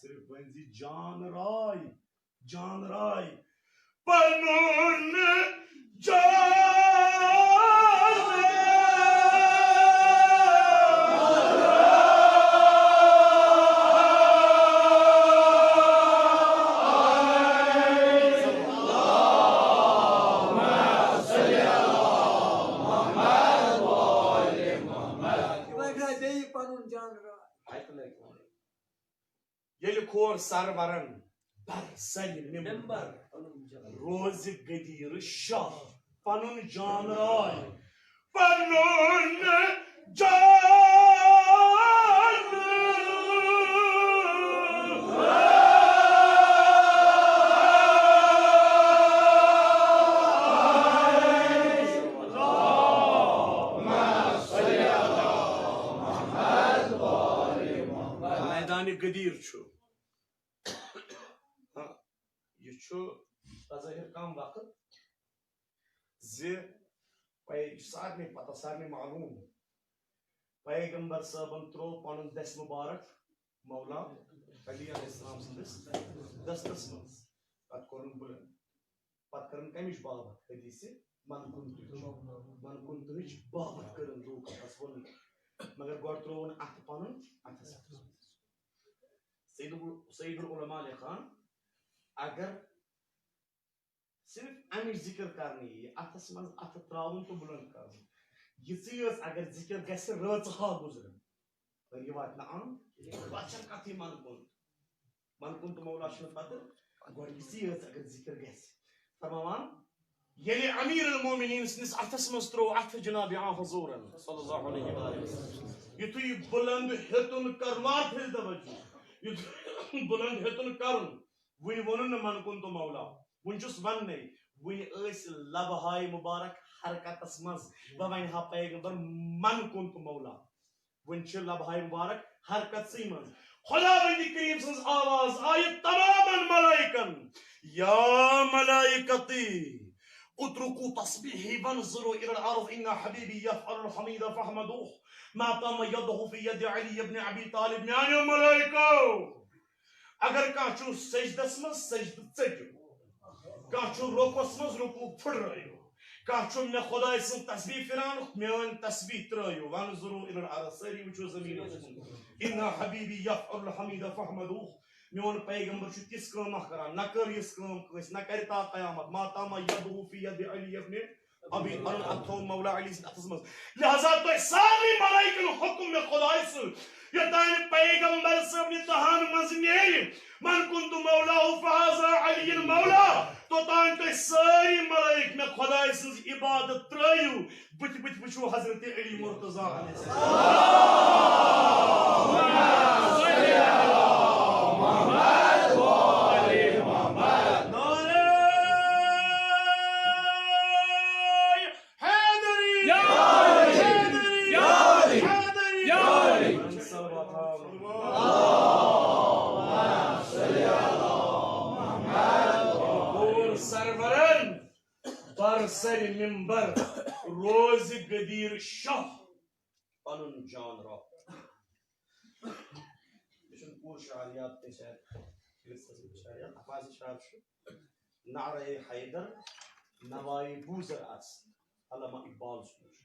صرف ؤنۍ زِ جان راے، جان راے، پنُن جان۔ بیٚیہِ پنُن جان راے۔ ییٚلہِ کھور سرورن بر سرِ ممبر روزِ غدیر شاہ، پنُن جان راے، پنُن جان۔ میدانِ غدیر چھُ۔ ہاں، یہِ چھُ بظٲہِر کم وقت زِ پے-، یہِ چھُ سارنٕے پتہ، سارنٕے معلوم، پیغمبر صٲبن ترٛوو پنُن دستِ مبارک مولا علی علیہ السلام سٕنٛدِس دستس منٛز۔ پتہٕ کوٚرُن بُلند۔ پتہٕ کٔرٕن کمِچ باوتھ؟ حدیث من کنتٕچ۔ من کنتٕچ باوتھ کٔرٕن لوٗکن، بس ووٚنُن۔ مگر گۄڈٕ ترٛووُن اتھٕ پنُن اتھس۔ سید ال-، سید العلماء لیکھان، اگر صرف امِچ ذکر کرنہٕ یی، اتھس منٛز اتھٕ ترٛاوُن تہٕ بُلند کرُن، یِژٕے یٲژ اگر ذکر گژھِ، رٲژٕ ہا گُزرن۔ اور یہِ واتہِ نہٕ عام کینٛہہ۔ پتہٕ چھَنہٕ کَتھٕے من کُن۔ من کُن تہٕ مولا چھُنہٕ پتہٕ گۄڈٕ یِژٕے یٲژ اگر ذکر گژھِ۔ فرماوان، ییٚلہِ امیر المومنین سٕنٛدِس اَتھس منٛز ترٛوو اَتھٕ جناب آ حضوٗرن صلی اللہ علیہ وآلہ وسلم، یُتھُے یہِ بُلند ہیوٚتُن کرُن، وار تھٲیِو توجہ، یُتھُے بُلند ہیوٚتُن کرُن، وُنہِ ووٚنُن نہٕ من کُن تہٕ مولا، وُنہِ چھُس وننَے، وُنہِ ٲسۍ لبہٕ ہاے مبارک حرکتس منٛز، بہٕ ونہٕ ہا پیغمبر من کُن تہٕ مولا۔ وۄنۍ چھِ لبہٕ ہاے مبارک حرکتسٕے منٛز۔ خداوندِ کریم سٕنٛز آواز آیہِ تمامن ملائکن، یا ملائکتی، اترکوا تسبیحی وانظروا الی الارض ان حبیبی یفعل الحمید فاحمدوہ ما دام یده فی ید علی ابن ابی طالب۔ میانیو ملائکو، اگر کانٛہہ چھُ سجدس منٛز، سجدٕ ژٔٹِو۔ کانٛہہ چھُ رکوعس منٛز، رکوع پھٕٹرٲیِو۔ کانٛہہ چھُ مےٚ خۄداے سٕنٛز تسبیح پھِران، میٲنۍ تسبیح ترٲیِو۔ وانظروا الی الارض، سٲری وٕچھِو زٔمیٖنَس کُن۔ ان حبیبی یفعل الحمید فاحمدوہ۔ میون پیغمبر چھُ تِژھ کٲم اکھ کران، نہ کٔر یِژھ کٲم کٲنٛسہِ، نہ کرِ تا قیامت۔ ما دام یده فی ید علی ابن ابی، پنُن اَتھٕ تھوٚو مولا علی سٕنٛدِ اَتھَس منٛز۔ لہذا تۄہہِ سارنٕے ملائکن حکم مےٚ خۄداے سُنٛد، یوٚتانۍ پیغمبر صٲب نہِ دہن منٛز نیرِ، من کنت مولا فہذا علی مولا، توٚتانۍ تُہۍ سٲری ملائک مےٚ خۄداے سٕنٛز عبادت ترٲیِو۔ بٕتھِ بٕتھِ وٕچھِو حضرت علی مرتضیٰ علیہ السلام۔ نعرہ حیدری! یا علی! حیدری! یا علی! حیدری! یا علی! کھور سرورن بر سر ممبر روزِ غدیر شاہ پنُن جان راو۔ یہِ چھُنہٕ پوٗرٕ شعر یاد کینٛہہ، شاید۔ شعر یاد، اَپازِ شعر چھُ۔ نعرہ حیدر نوائے بوزر آسہِ، علامہ اقبال سُنٛد چھُ۔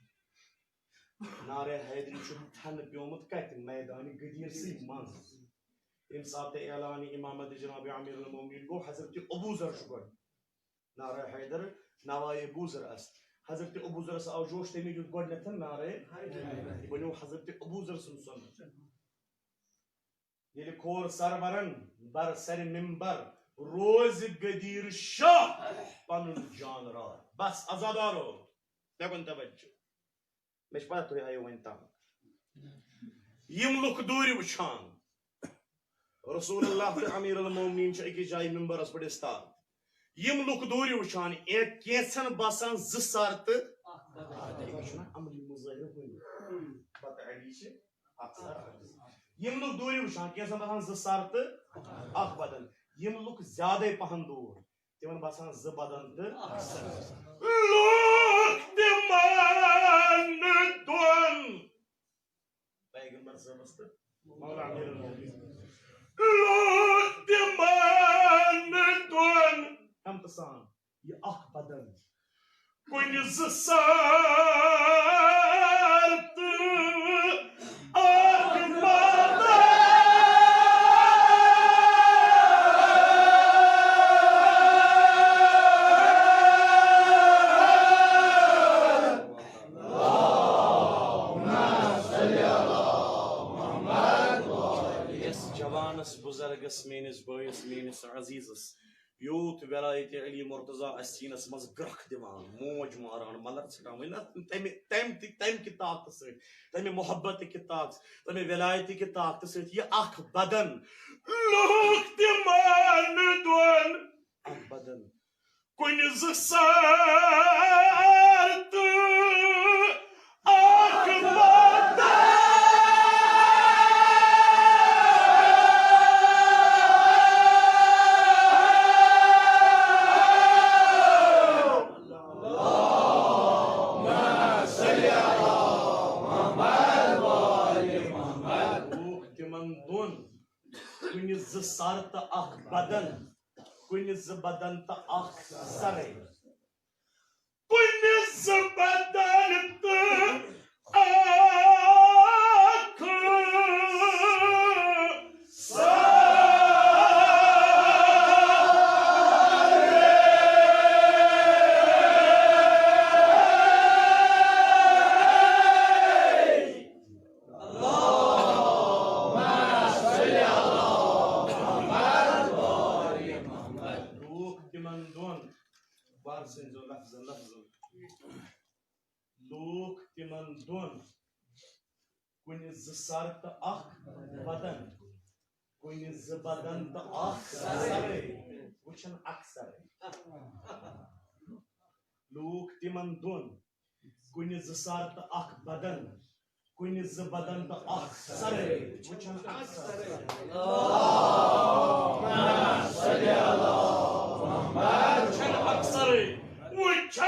نعرہ حیدری چھُ تھنہٕ پیومُت کتہِ؟ میدانِ غدیرسٕے منٛز۔ ییٚمہِ ساتہٕ اعلانِ امامت جناب امیر المومنین گوٚو، حضرت ابوذر چھُ گۄڈٕ۔ نعرہ حیدر نوائے بوزر آسہِ۔ حضرت ابوذرس آو جوش، تٔمی دیُت گۄڈٕنیتھ نعرہ حیدر۔ یہِ بنیو حضرت ابوذر سُنٛد سنت۔ ییٚلہِ کھور سرورن بر سر ممبر روزِ غدیر شاہ پنُن جان راو۔ بس، عزادارو، مےٚ کُن توجہ۔ مےٚ چھِ پتہ تُہۍ آیِو وۄنۍ تنگ۔ یِم لُکھ دوٗرِ وٕچھان، رسول اللہ تہٕ امیر المومنین چھِ أکِس جایہِ ممبرس پٮ۪ٹھ استاد۔ یِم لُکھ دوٗرِ وٕچھان، اے، کینٛژھن باسان زٕ سر تہٕ اکھ بدن۔ یہِ چھُنہ عملی مظٲہرٕ کُنہِ۔ پتہٕ علی چھِ اکھ سر۔ یِم لُکھ دوٗرِ وٕچھان، کینٛژھن باسان زٕ سر تہٕ اکھ بدن۔ یِم لُکھ زیادَے پہن دوٗر، تِمن باسان زٕ بدن تہٕ اکھ سر۔ لوٗکھ تِمن دۄن۔ پیغمبر صٲبس تہٕ مولا امیر المومنین۔ لوٗکھ تِمن دۄن۔ ہمتہٕ سان، یہِ اکھ بدن۔ کُنہِ زٕ سر تہٕ اکھ بدن۔ یس جوانس، بزرگس، میٲنِس بٲیِس، میٲنِس عزیزس یوٗت ولایت علی مرتضی آسہِ سیٖنس منٛز گرٛکھ دِوان، موج ماران، ملر ژھٹان، وۄنۍ نہ تمہِ، تمہِ تہِ، تمہِ کہِ طاقتہٕ سۭتۍ، تمہِ محبت کہِ طاقتہٕ، تمہِ ولایت کہِ طاقتہٕ سۭتۍ یہِ اکھ بدن۔ لوٗکھ تِمن دۄن۔ اکھ بدن۔ کُنہِ زٕ سر تہٕ اکھ بدن۔ لوٗکھ تِمن دۄن، کُنہِ زٕ سر تہٕ اکھ بدن، کُنہِ زٕ بدن تہٕ اکھ سرے۔ کُنہِ زٕ بدن تہٕ اکھ سرے۔ لوٗکھ تِمن دۄن، بار سٕنٛزو لفظن، لفظن۔ لوٗکھ تِمن دۄن، کُنہِ زٕ سر تہٕ اکھ بدن، کُنہِ زٕ بدن تہٕ اکھ سرے، وٕچھن اکثرے۔ لوٗکھ تِمن دۄن، کُنہِ زٕ سر تہٕ اکھ بدن، کُنہِ زٕ بدن تہٕ اکھ سرے، وٕچھن اکثرے۔ وٕچھن اکثرے۔ وٕچھن۔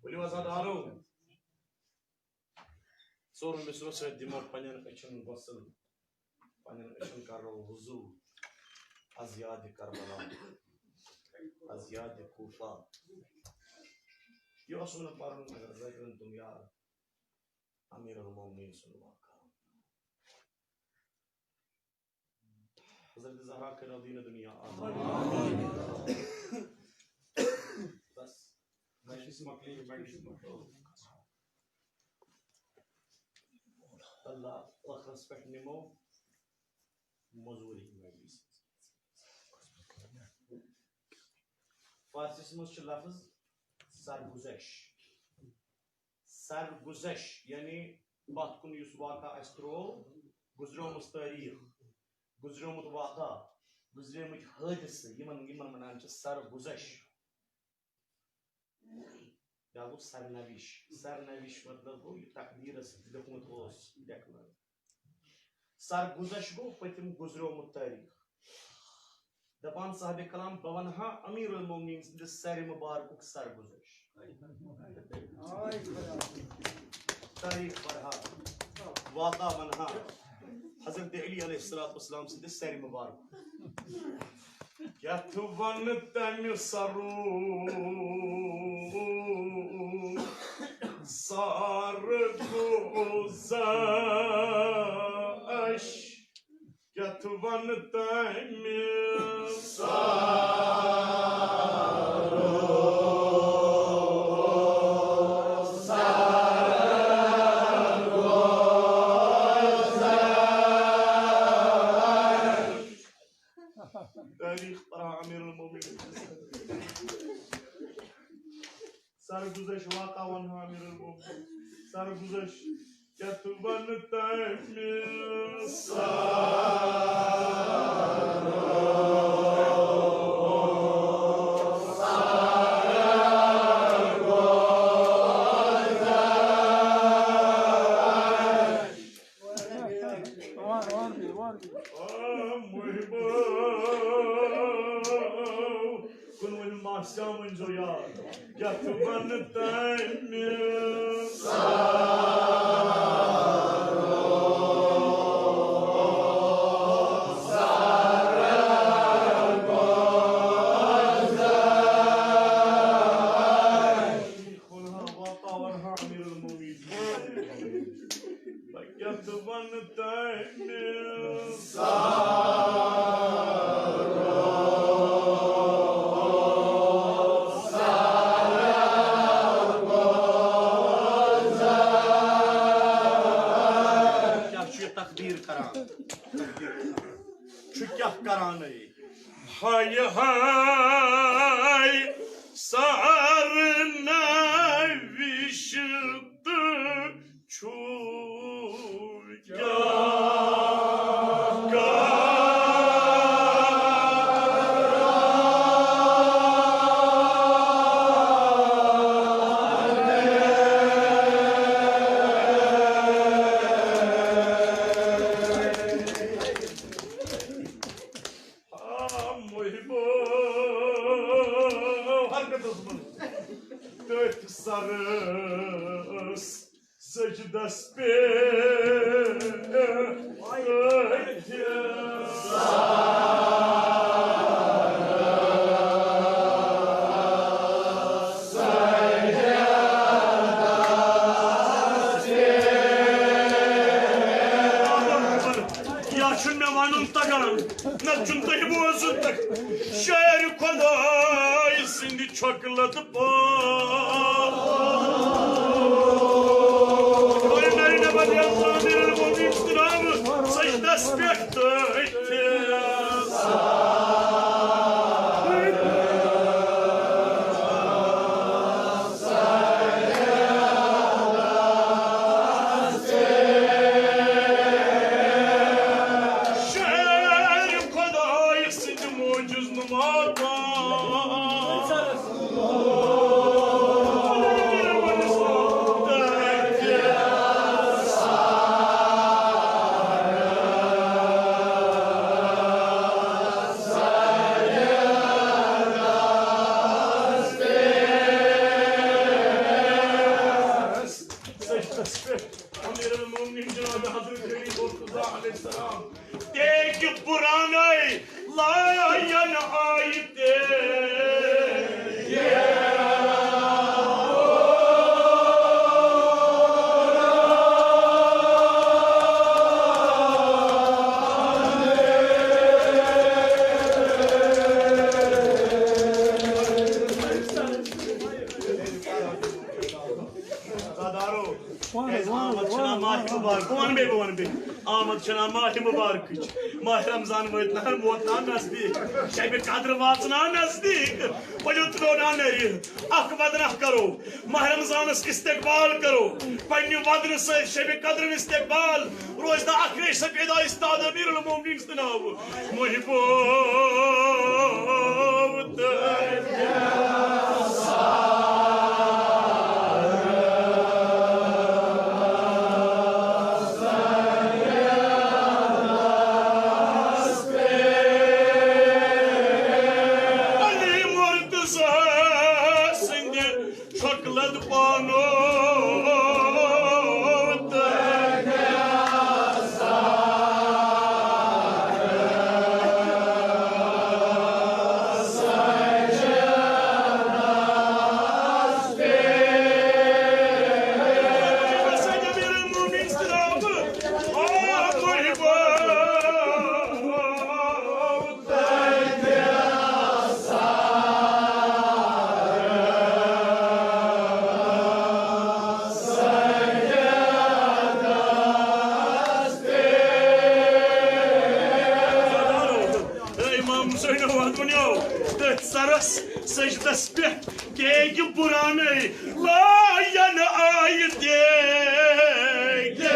ؤلِو حظ، اَدٕ اَنو۔ ژورو مِصرو سۭتۍ دِمو پننٮ۪ن أچھن غسل، پننٮ۪ن أچھن کرو وضو۔ از یاد کربلا، از یاد کوفہ۔ یہِ اوس نہٕ پرُن اگر ذٲکرن تِم یاد۔ امیر المومنین سُنٛد واقعہ۔ حضرت زہرا کٔرِو دین دنیا آباد۔ بس، مجلس مۄکلے، مجلس مۄکلے۔ اللہ ٲخرس پٮ۪ٹھ نِمو مزوٗری مجلس۔ فارسیس منٛز چھُ لفظ سرگزش۔ سرگزش یعنی پتھ کُن یُس واقعہ اَسہِ ترٛوو، گُزریومُت تٲریٖخ، گُزریومُت واقعہ، گُزریمٕتۍ حٲدثہٕ، یِمن، یِمن وَنان چھِ سرگزش۔ بیٛاکھ گوٚو سرنوِش۔ سرنوِش مطلب گوٚو یہِ تقدیٖرس لیوٚکھمُت اوس لیکھنہٕ۔ سرگزش گوٚو پٔتِم گُزریومُت تٲریٖخ۔ دپان صاحب کلام، بہٕ ونہٕ ہا امیر المومنین سٕنٛدِ سرِ مبارکُک سرگزش۔ تٲریٖخ پرٕ ہا، واقعہ ونہٕ ہا حضرت علی علیہ الصلوۃ والسلام سٕنٛدِ سرِ مبارکُک۔ یتھ ونہٕ تمہِ سرو سرگزش۔ تَمہِ تٲریٖخ پَران امیر المومنین۔ سرگزش واقعہ ونہٕ ہا امیر المومنین۔ سرگزش کیٛاہ تہٕ ونہٕ تَمہِ سرٕ۔ آ، محبو، کُنوُہمہِ ماہ سیامٕنۍ زو یار، یَتھ وَنہٕ تَمہِ کیٛاہ ژٕ وَنہٕ تَمہِ کیٛاہ چھُ یہِ تقدیٖر کران؟ چھُ کیٛاہ کرانٕے؟ ہاے ہاے، سر نہ وِش تہٕ چھُ کیٛاہ کران؟ آ، محبو، حرکتس منٛز تٔتھۍ سرس سجدس پٮ۪ٹھ۔ یا چھُنہٕ مےٚ وَنُن تَگان، نَتہٕ چھُنہٕ تۄہہِ بوزُن تَگان۔ شٲعرِ خۄداے سٕنٛدِ چھۄکہٕ لَتہٕ پٲٹھۍ۔ کوٚر نَرِ نَبَد یَتھ أمیٖر المومنیٖن سٕنٛدِ ناوٕ سجدَس پٮ۪ٹھ تٔتھۍ۔ شٲعرِ خۄداے سٕنٛدِ موجز نُما۔ سجدس پٮ۪ٹھ امیر المومنین جناب حضرت علی مرتضیٰ علیہ السلام۔ تیٚلہِ پُرانے لایَن آیہِ تیٚلہِ۔ عزادارو، کیٛازِ آمد چھنا ماہِ مبارک؟ بہٕ وَنہٕ بیٚیہِ، بہٕ وَنہٕ بیٚیہِ۔ آمد چھنا ماہِ مبارکٕچ، ماہِ رمضان وٲتۍ نا، ووت نا نزدیٖک، شبِ قدر واژ نا نزدیٖک۔ ؤلِو ترٛوو نا نَرِ، اکھ وَدنہ کرو، ماہِ رمضانس استقبال کرو، پننہِ وَدنہٕ سۭتۍ شبِ قدر استقبال۔ روزِ نا اکھ ریشہ پیدا استاد امیر المومنین سٕنٛدِ ناوٕ۔ محبو تہٕ علی مرتضیٰ سٕنٛدِ شکلت پانو تہٕ سرس سجدس پٮ۪ٹھ کیکہِ بُرانَے لایَن آیہِ دیکھ۔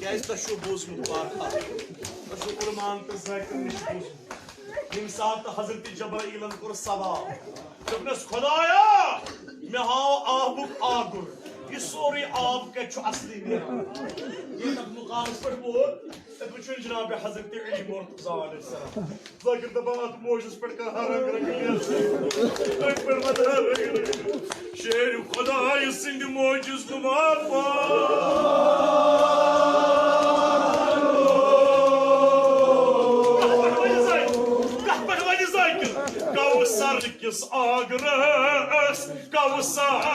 کیازِ تۄہہِ چھُو بوٗزمُت واقعہ؟ تۄہہِ چھُو قربان تہٕ ذاکر نِش بوٗزمُت۔ ییٚمہِ ساتہٕ حضرت جبرائیلن کوٚر سوال، دوٚپنس، "خدایا، مےٚ ہاو آبُک آگُر، یہِ سورُے آب کتہِ چھُ اصلی نیران؟" ییٚتہِ تتھ مقامس پٮ۪ٹھ ووت، تتہِ وُچھُن جناب حضرت علی مرتضیٰ علیہ السلام۔ ذاکر دپان، "اتھ موجس پٮ۪ٹھ کانٛہہ رنگ رنگ، أتھۍ پٮ۪ٹھ ما درٛاو رنگ رنگ؟" شیر خدای سٕنٛدِ موجز نما پا۔ کتھ پٮ۪ٹھ ونہِ ذاکر؟ کوثر کِس آگرس کوثر۔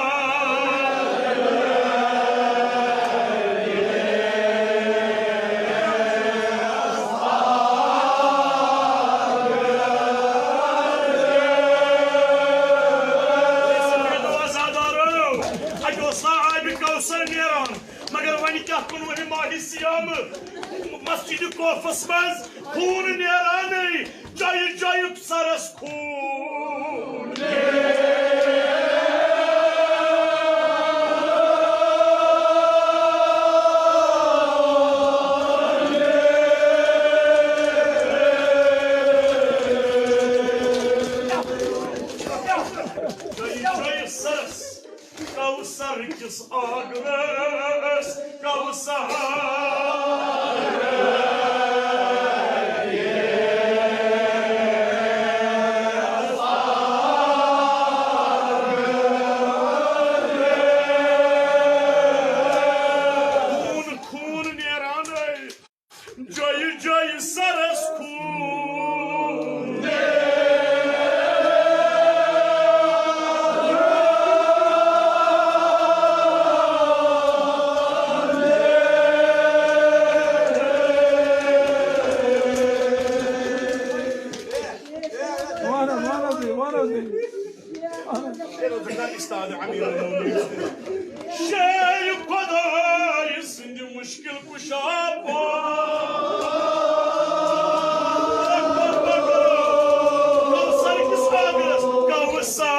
عزادارو، اَتہِ اوس نا آبِ کوثر نیران، مگر وۄنۍ کیٛاہ کُنوُہمہِ ماہِ صیام مسجد کوفس منٛز خوٗن نیرانٕے، جایہِ جایہِ سرس خوٗن۔ جایہِ جایہِ سرس کوثر کِس آگرس کوثر۔ خوٗن، خوٗن نیرانٕے۔ جایہِ جایہِ سرس خوٗن۔ وَن حظ، وَن حظ، وَن حظ۔ شیر خدای سٕنٛدِ مُشکِل کُشا پٲٹھۍ۔ کوثر کِس آگرس کوثر۔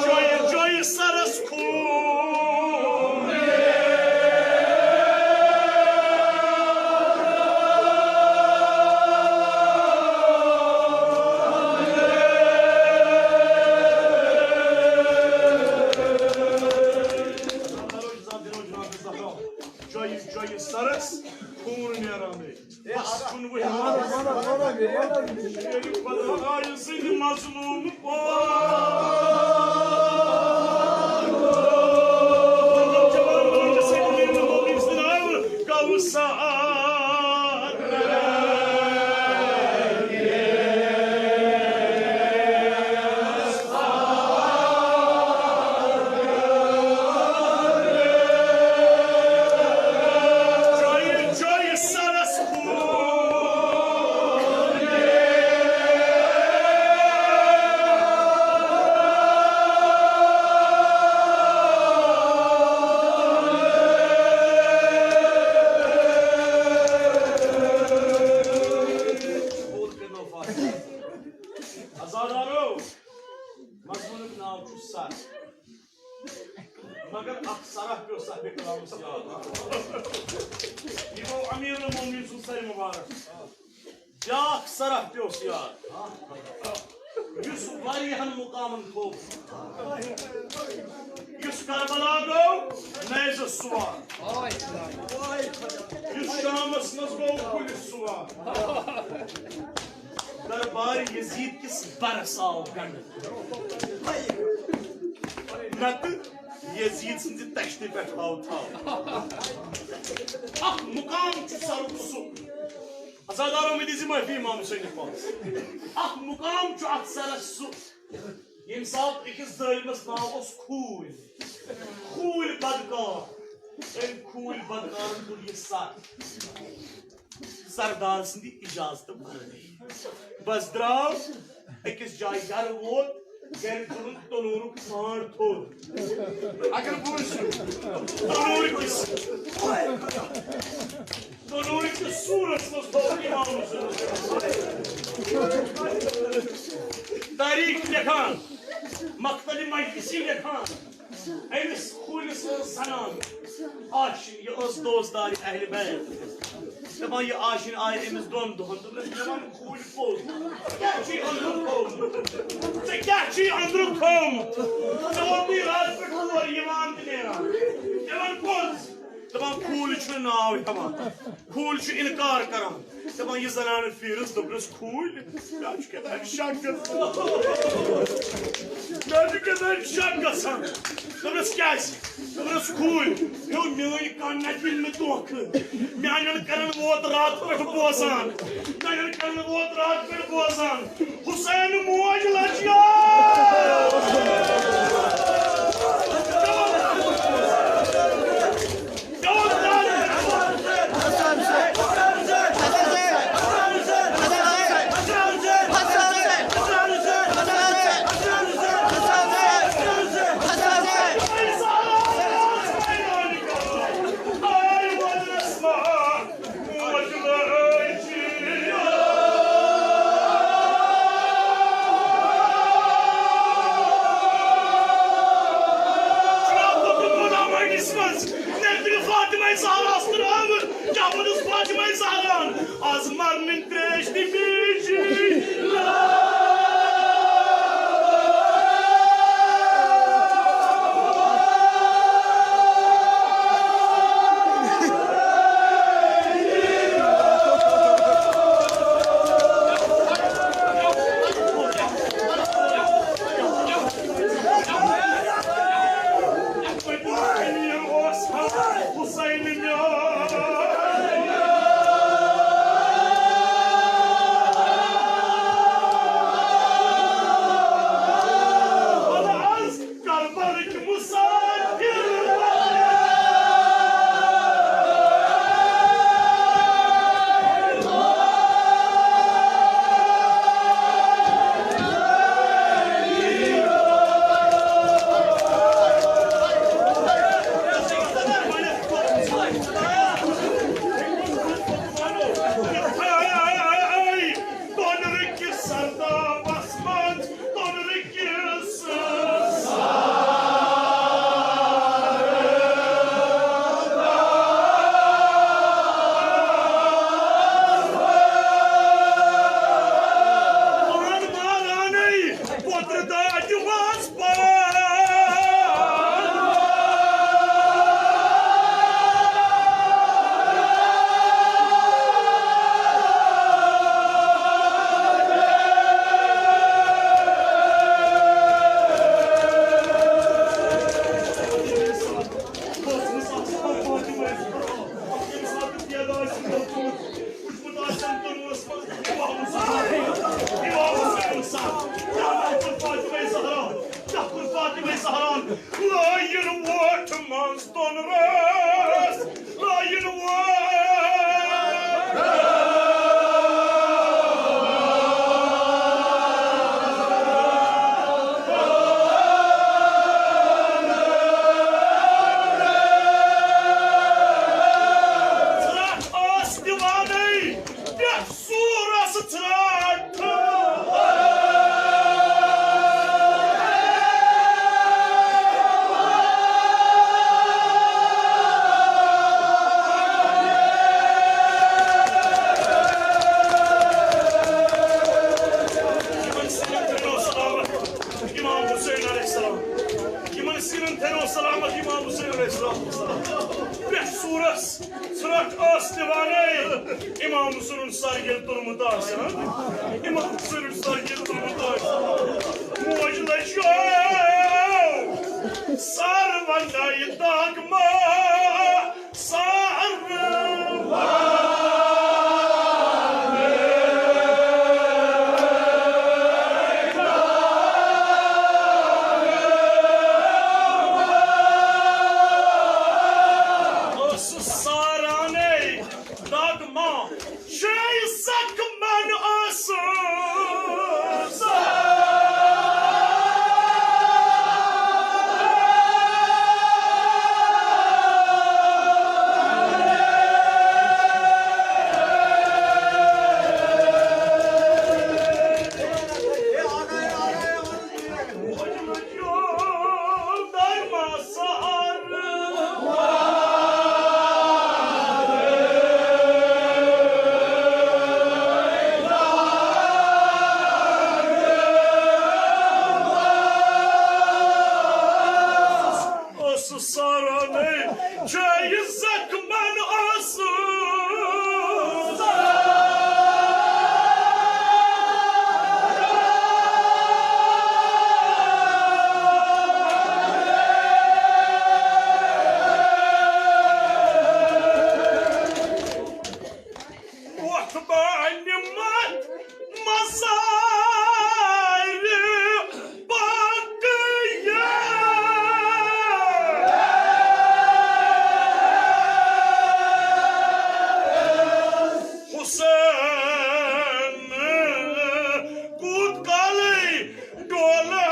جایہِ جایہِ سرس خوٗن۔ جایہِ جایہِ سرس خوٗن نیرانٕے۔ بس کُنوُہ۔ شیر خدای سٕنٛدِ مظلوٗم پٲٹھۍ۔ کوثر۔ جایہِ جایہِ سرس خوٗن۔ عزادارو، مضموٗنُک ناو چھُ سر۔ مگر اکھ سرح پیوٚو صاحبِ کرامس یاد۔ یہِ گوٚو امیر المومنین سُنٛد سر مبارک۔ بیٛاکھ سرح پیوٚس یاد، یُس واریاہن مقامن کھوٚت۔ یُس کربلا گوٚو نیزس سوار، یُس شامس منٛز گوٚو کُلِس سوار۔ دربار یزید کِس برس آو گنڈٕ۔ نتہٕ یزید سٕنٛزِ تشتہِ پٮ۪ٹھ آو تھل۔ اکھ مقام چھُ سرُک سُہ۔ عزادارو، مےٚ دِژ معٲفی امام حسینہِ پانس۔ اکھ مقام چھُ اتھ سرس سُہ۔ ییٚمہِ ساتہٕ أکِس ظٲلمس ناو اوس خوٗلۍ، خوٗلۍ بدکار، أمۍ خوٗلۍ بدکارن تُل یہِ سر۔ سردار سٕنٛدِ اجازتہٕ ورٲے۔ بس درٛاو، أکِس جایہِ گرٕ ووت، گرِ تُلُن تنوٗرُک سانٛڈ تھوٚد۔ اگر بہٕ وٕچھُن، تنوٗر کِس، تنوٗر کِس سوٗرس منٛز تھوٚو اِمام حُسین۔ تٲریٖخ چھِ لیکھان، مقتل مجلسی لیکھان، أمِس خوٗنِس ٲس زنان آشِن، یہِ ٲس دوستدار اہل بیت۔ دَپان، یہِ آشِن آیہِ أمِس دۄن دۄہَن، دوٚپنَس، مےٚ وَن خوٗنۍ پوٚز، ژےٚ کیٛاہ چھُے أنٛدرٕ تھوٚومُت؟ ژےٚ کیٛاہ چھُے أنٛدرٕ تھوٚومُت؟ ژےٚ ووتُے راتہٕ پٮ۪ٹھ تور یِوان تہٕ نیران۔ مےٚ وَن پوٚز۔ دَپان، خوٗلۍ چھُنہٕ ناو ہٮ۪وان، خوٗلۍ چھُ اِنکار کَران۔ دَپان، یہِ زنانہٕ پھیٖرٕس، دوٚپنَس، خوٗلۍ، مےٚ چھُ کیٛاہ تام شک گژھان۔ مےٚ چھُ کیٛاہ تام شک گژھان۔ دوٚپنَس، کیٛازِ؟ دوٚپنَس، خوٗلۍ، ہیوٚو میٛٲنۍ کَن نَتہِ یِن نہٕ دھوکہٕ۔ میٛانٮ۪ن کَنَن ووت راتہٕ پٮ۪ٹھ بوزان۔ میٛانٮ۪ن کَنَن ووت راتہٕ پٮ۪ٹھ بوزان۔ حسین موج لجیو۔ فاطمہ زہرا، فاطمہ زہرا، از مرنٕنۍ تریش تہِ بیجی۔ حسین میون۔ وَلہٕ از کربلٕکۍ مُسافِر۔ امام حسین، امام حسین سر، کیٛاہ کوٚر فاطمہ زہرا؟ کیٛاہ کوٚر فاطمہ زہرا؟ لٲیِن ووٹھ منٛز توٚن رٲس، لٲیِن ووٹھ۔ ژھرٛٹھ ٲس دِوانَے، پٮ۪ٹھ سوٗرس ژھرٛٹھ۔ یِمن سیٖنن تھٲیِو سلامت امام حسین علیہ السلام۔ یِمن سیٖنن تھٲیِو سلامت امام حسین علیہ السلام۔ پٮ۪ٹھ سوٗرس ژھرٛٹھ ٲس دِوانَے، امام حسینُن سر ییٚلہِ تُلمُت آسہِ، ہاں؟ امام حسینُن سر ییٚلہِ تُلمُت آسہِ، موج لجیو سر وننَے داغ ما سر۔ یہِ زخمن اوس وۄتھ بانہِ منٛز مسائل باقی۔ حسین کوٗت کالٕے ڈولہٕ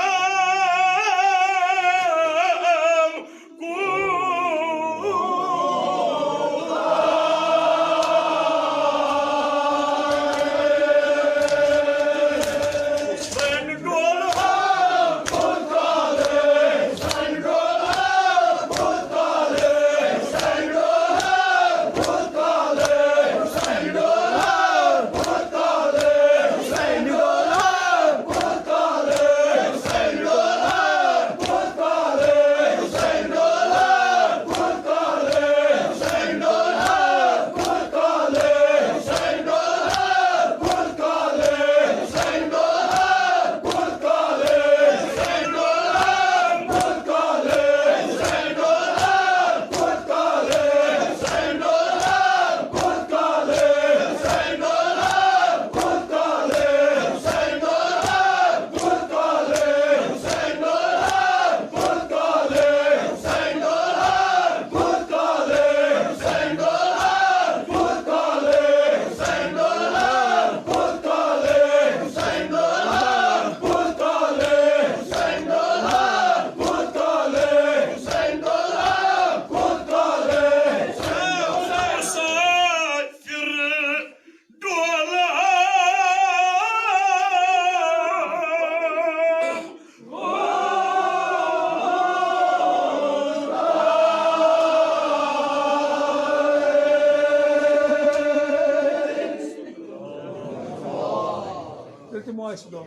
تیٚلہِ دِمو أسۍ دۄہ۔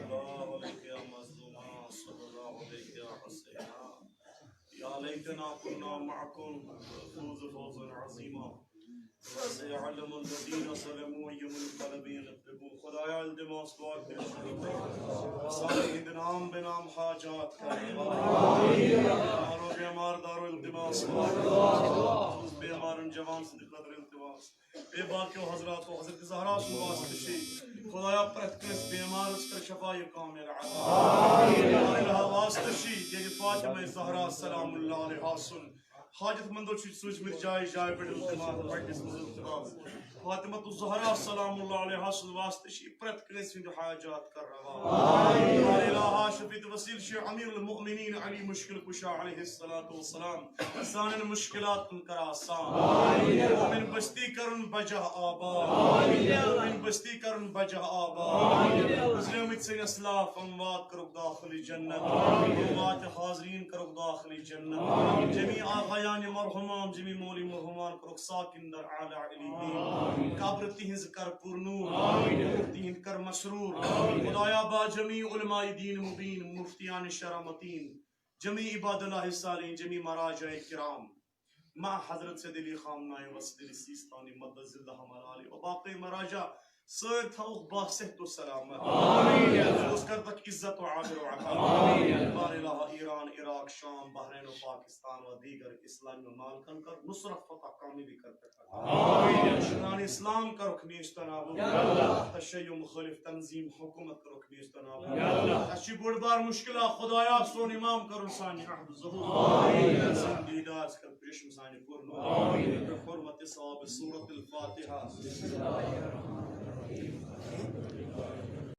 يا ليتنا كنا معكم فنفوز فوزا عظيما. وسيعلم الذين ظلموا أي منقلب ينقلبون. خدایا التماس دعا کٔرِتھ سانہِ ہٕنٛدۍ نام بے نام حاجات کر۔ بیمارو بیمار دارو التماس دعا۔ بیمارن جوان سٕنٛدِ خٲطرٕ التماس۔ بیٚیہِ باقیو حضراتو حضرت زہرا سُنٛد واسطہٕ چھِ خدایا پرٛٮ۪تھ کٲنٛسہِ بیمارس کر شفایہِ کاملہ عطا۔ واسطہٕ چھِ ییٚلہِ فاطمہ زہرا سلام اللہ علیہا سُنٛد حاجت مندو چھِ سوٗزمٕتۍ جایہِ جایہِ پٮ۪ٹھ التماس، مجلس منٛز التماس۔ فاطمہ الزہرا سلام اللہ علیہا سُنٛد واسطہٕ چھِ پرٛٮ۪تھ کٲنٛسہِ ہُنٛد حاجات کرناوان۔ الہا شفیع وسیل چھِ امیر المؤمنین علی مشکل کشا علیہ الصلوۃ والسلام سانٮ۪ن مشکلاتن کر آسان۔ مومن بستی کرن بجہ آباد۔ مومن بستی کرن بجہ آباد۔ گزریمٕتۍ سٲنۍ اسلاف اموات کرُکھ داخل جنت۔ اموات حاضرین کرُکھ داخل جنت۔ جمیع آقایان مرحومان، جمیع مولی مرحومان کرُکھ ساکن در اعلی علیین۔ قبر تہنٛز کر پر نور۔ تہنٛد کر مسرور۔ خدایا با جمیع علماء دین مبین، مفتیان شرع متین، جمیع عباد اللہ صالحین، جمیع مراجع کرام، مع حضرت سید علی خامنائی و سید علی سیستانی مد ظلہم العالی و باقی مراجع سٲرۍ تھاوُکھ با صحت و سلامت۔ آمین۔ محفوظ کر تک عزت و عابر و عطا۔ آمین۔ بار الہ ایران، عراق، شام، بحرین و پاکستان و دیگر اسلامی ممالکن کر نصرت فتح کامیابی کر تک عطا۔ آمین۔ دشمنان اسلام کرُکھ نیست و نابود۔ یا اللہ۔ تشیع مخالف تنظیم حکومت کرُکھ نیست و نابود۔ یا اللہ۔ اَسہِ چھِ بٔڑ بار مشکلات، خدایا سون امام کرُن سانہِ عہد ظہور۔ آمین۔ سٲنۍ لیڈرس کر چشم سانہِ پر نور۔ آمین۔ بحرمت ثواب سورة الفاتحہ۔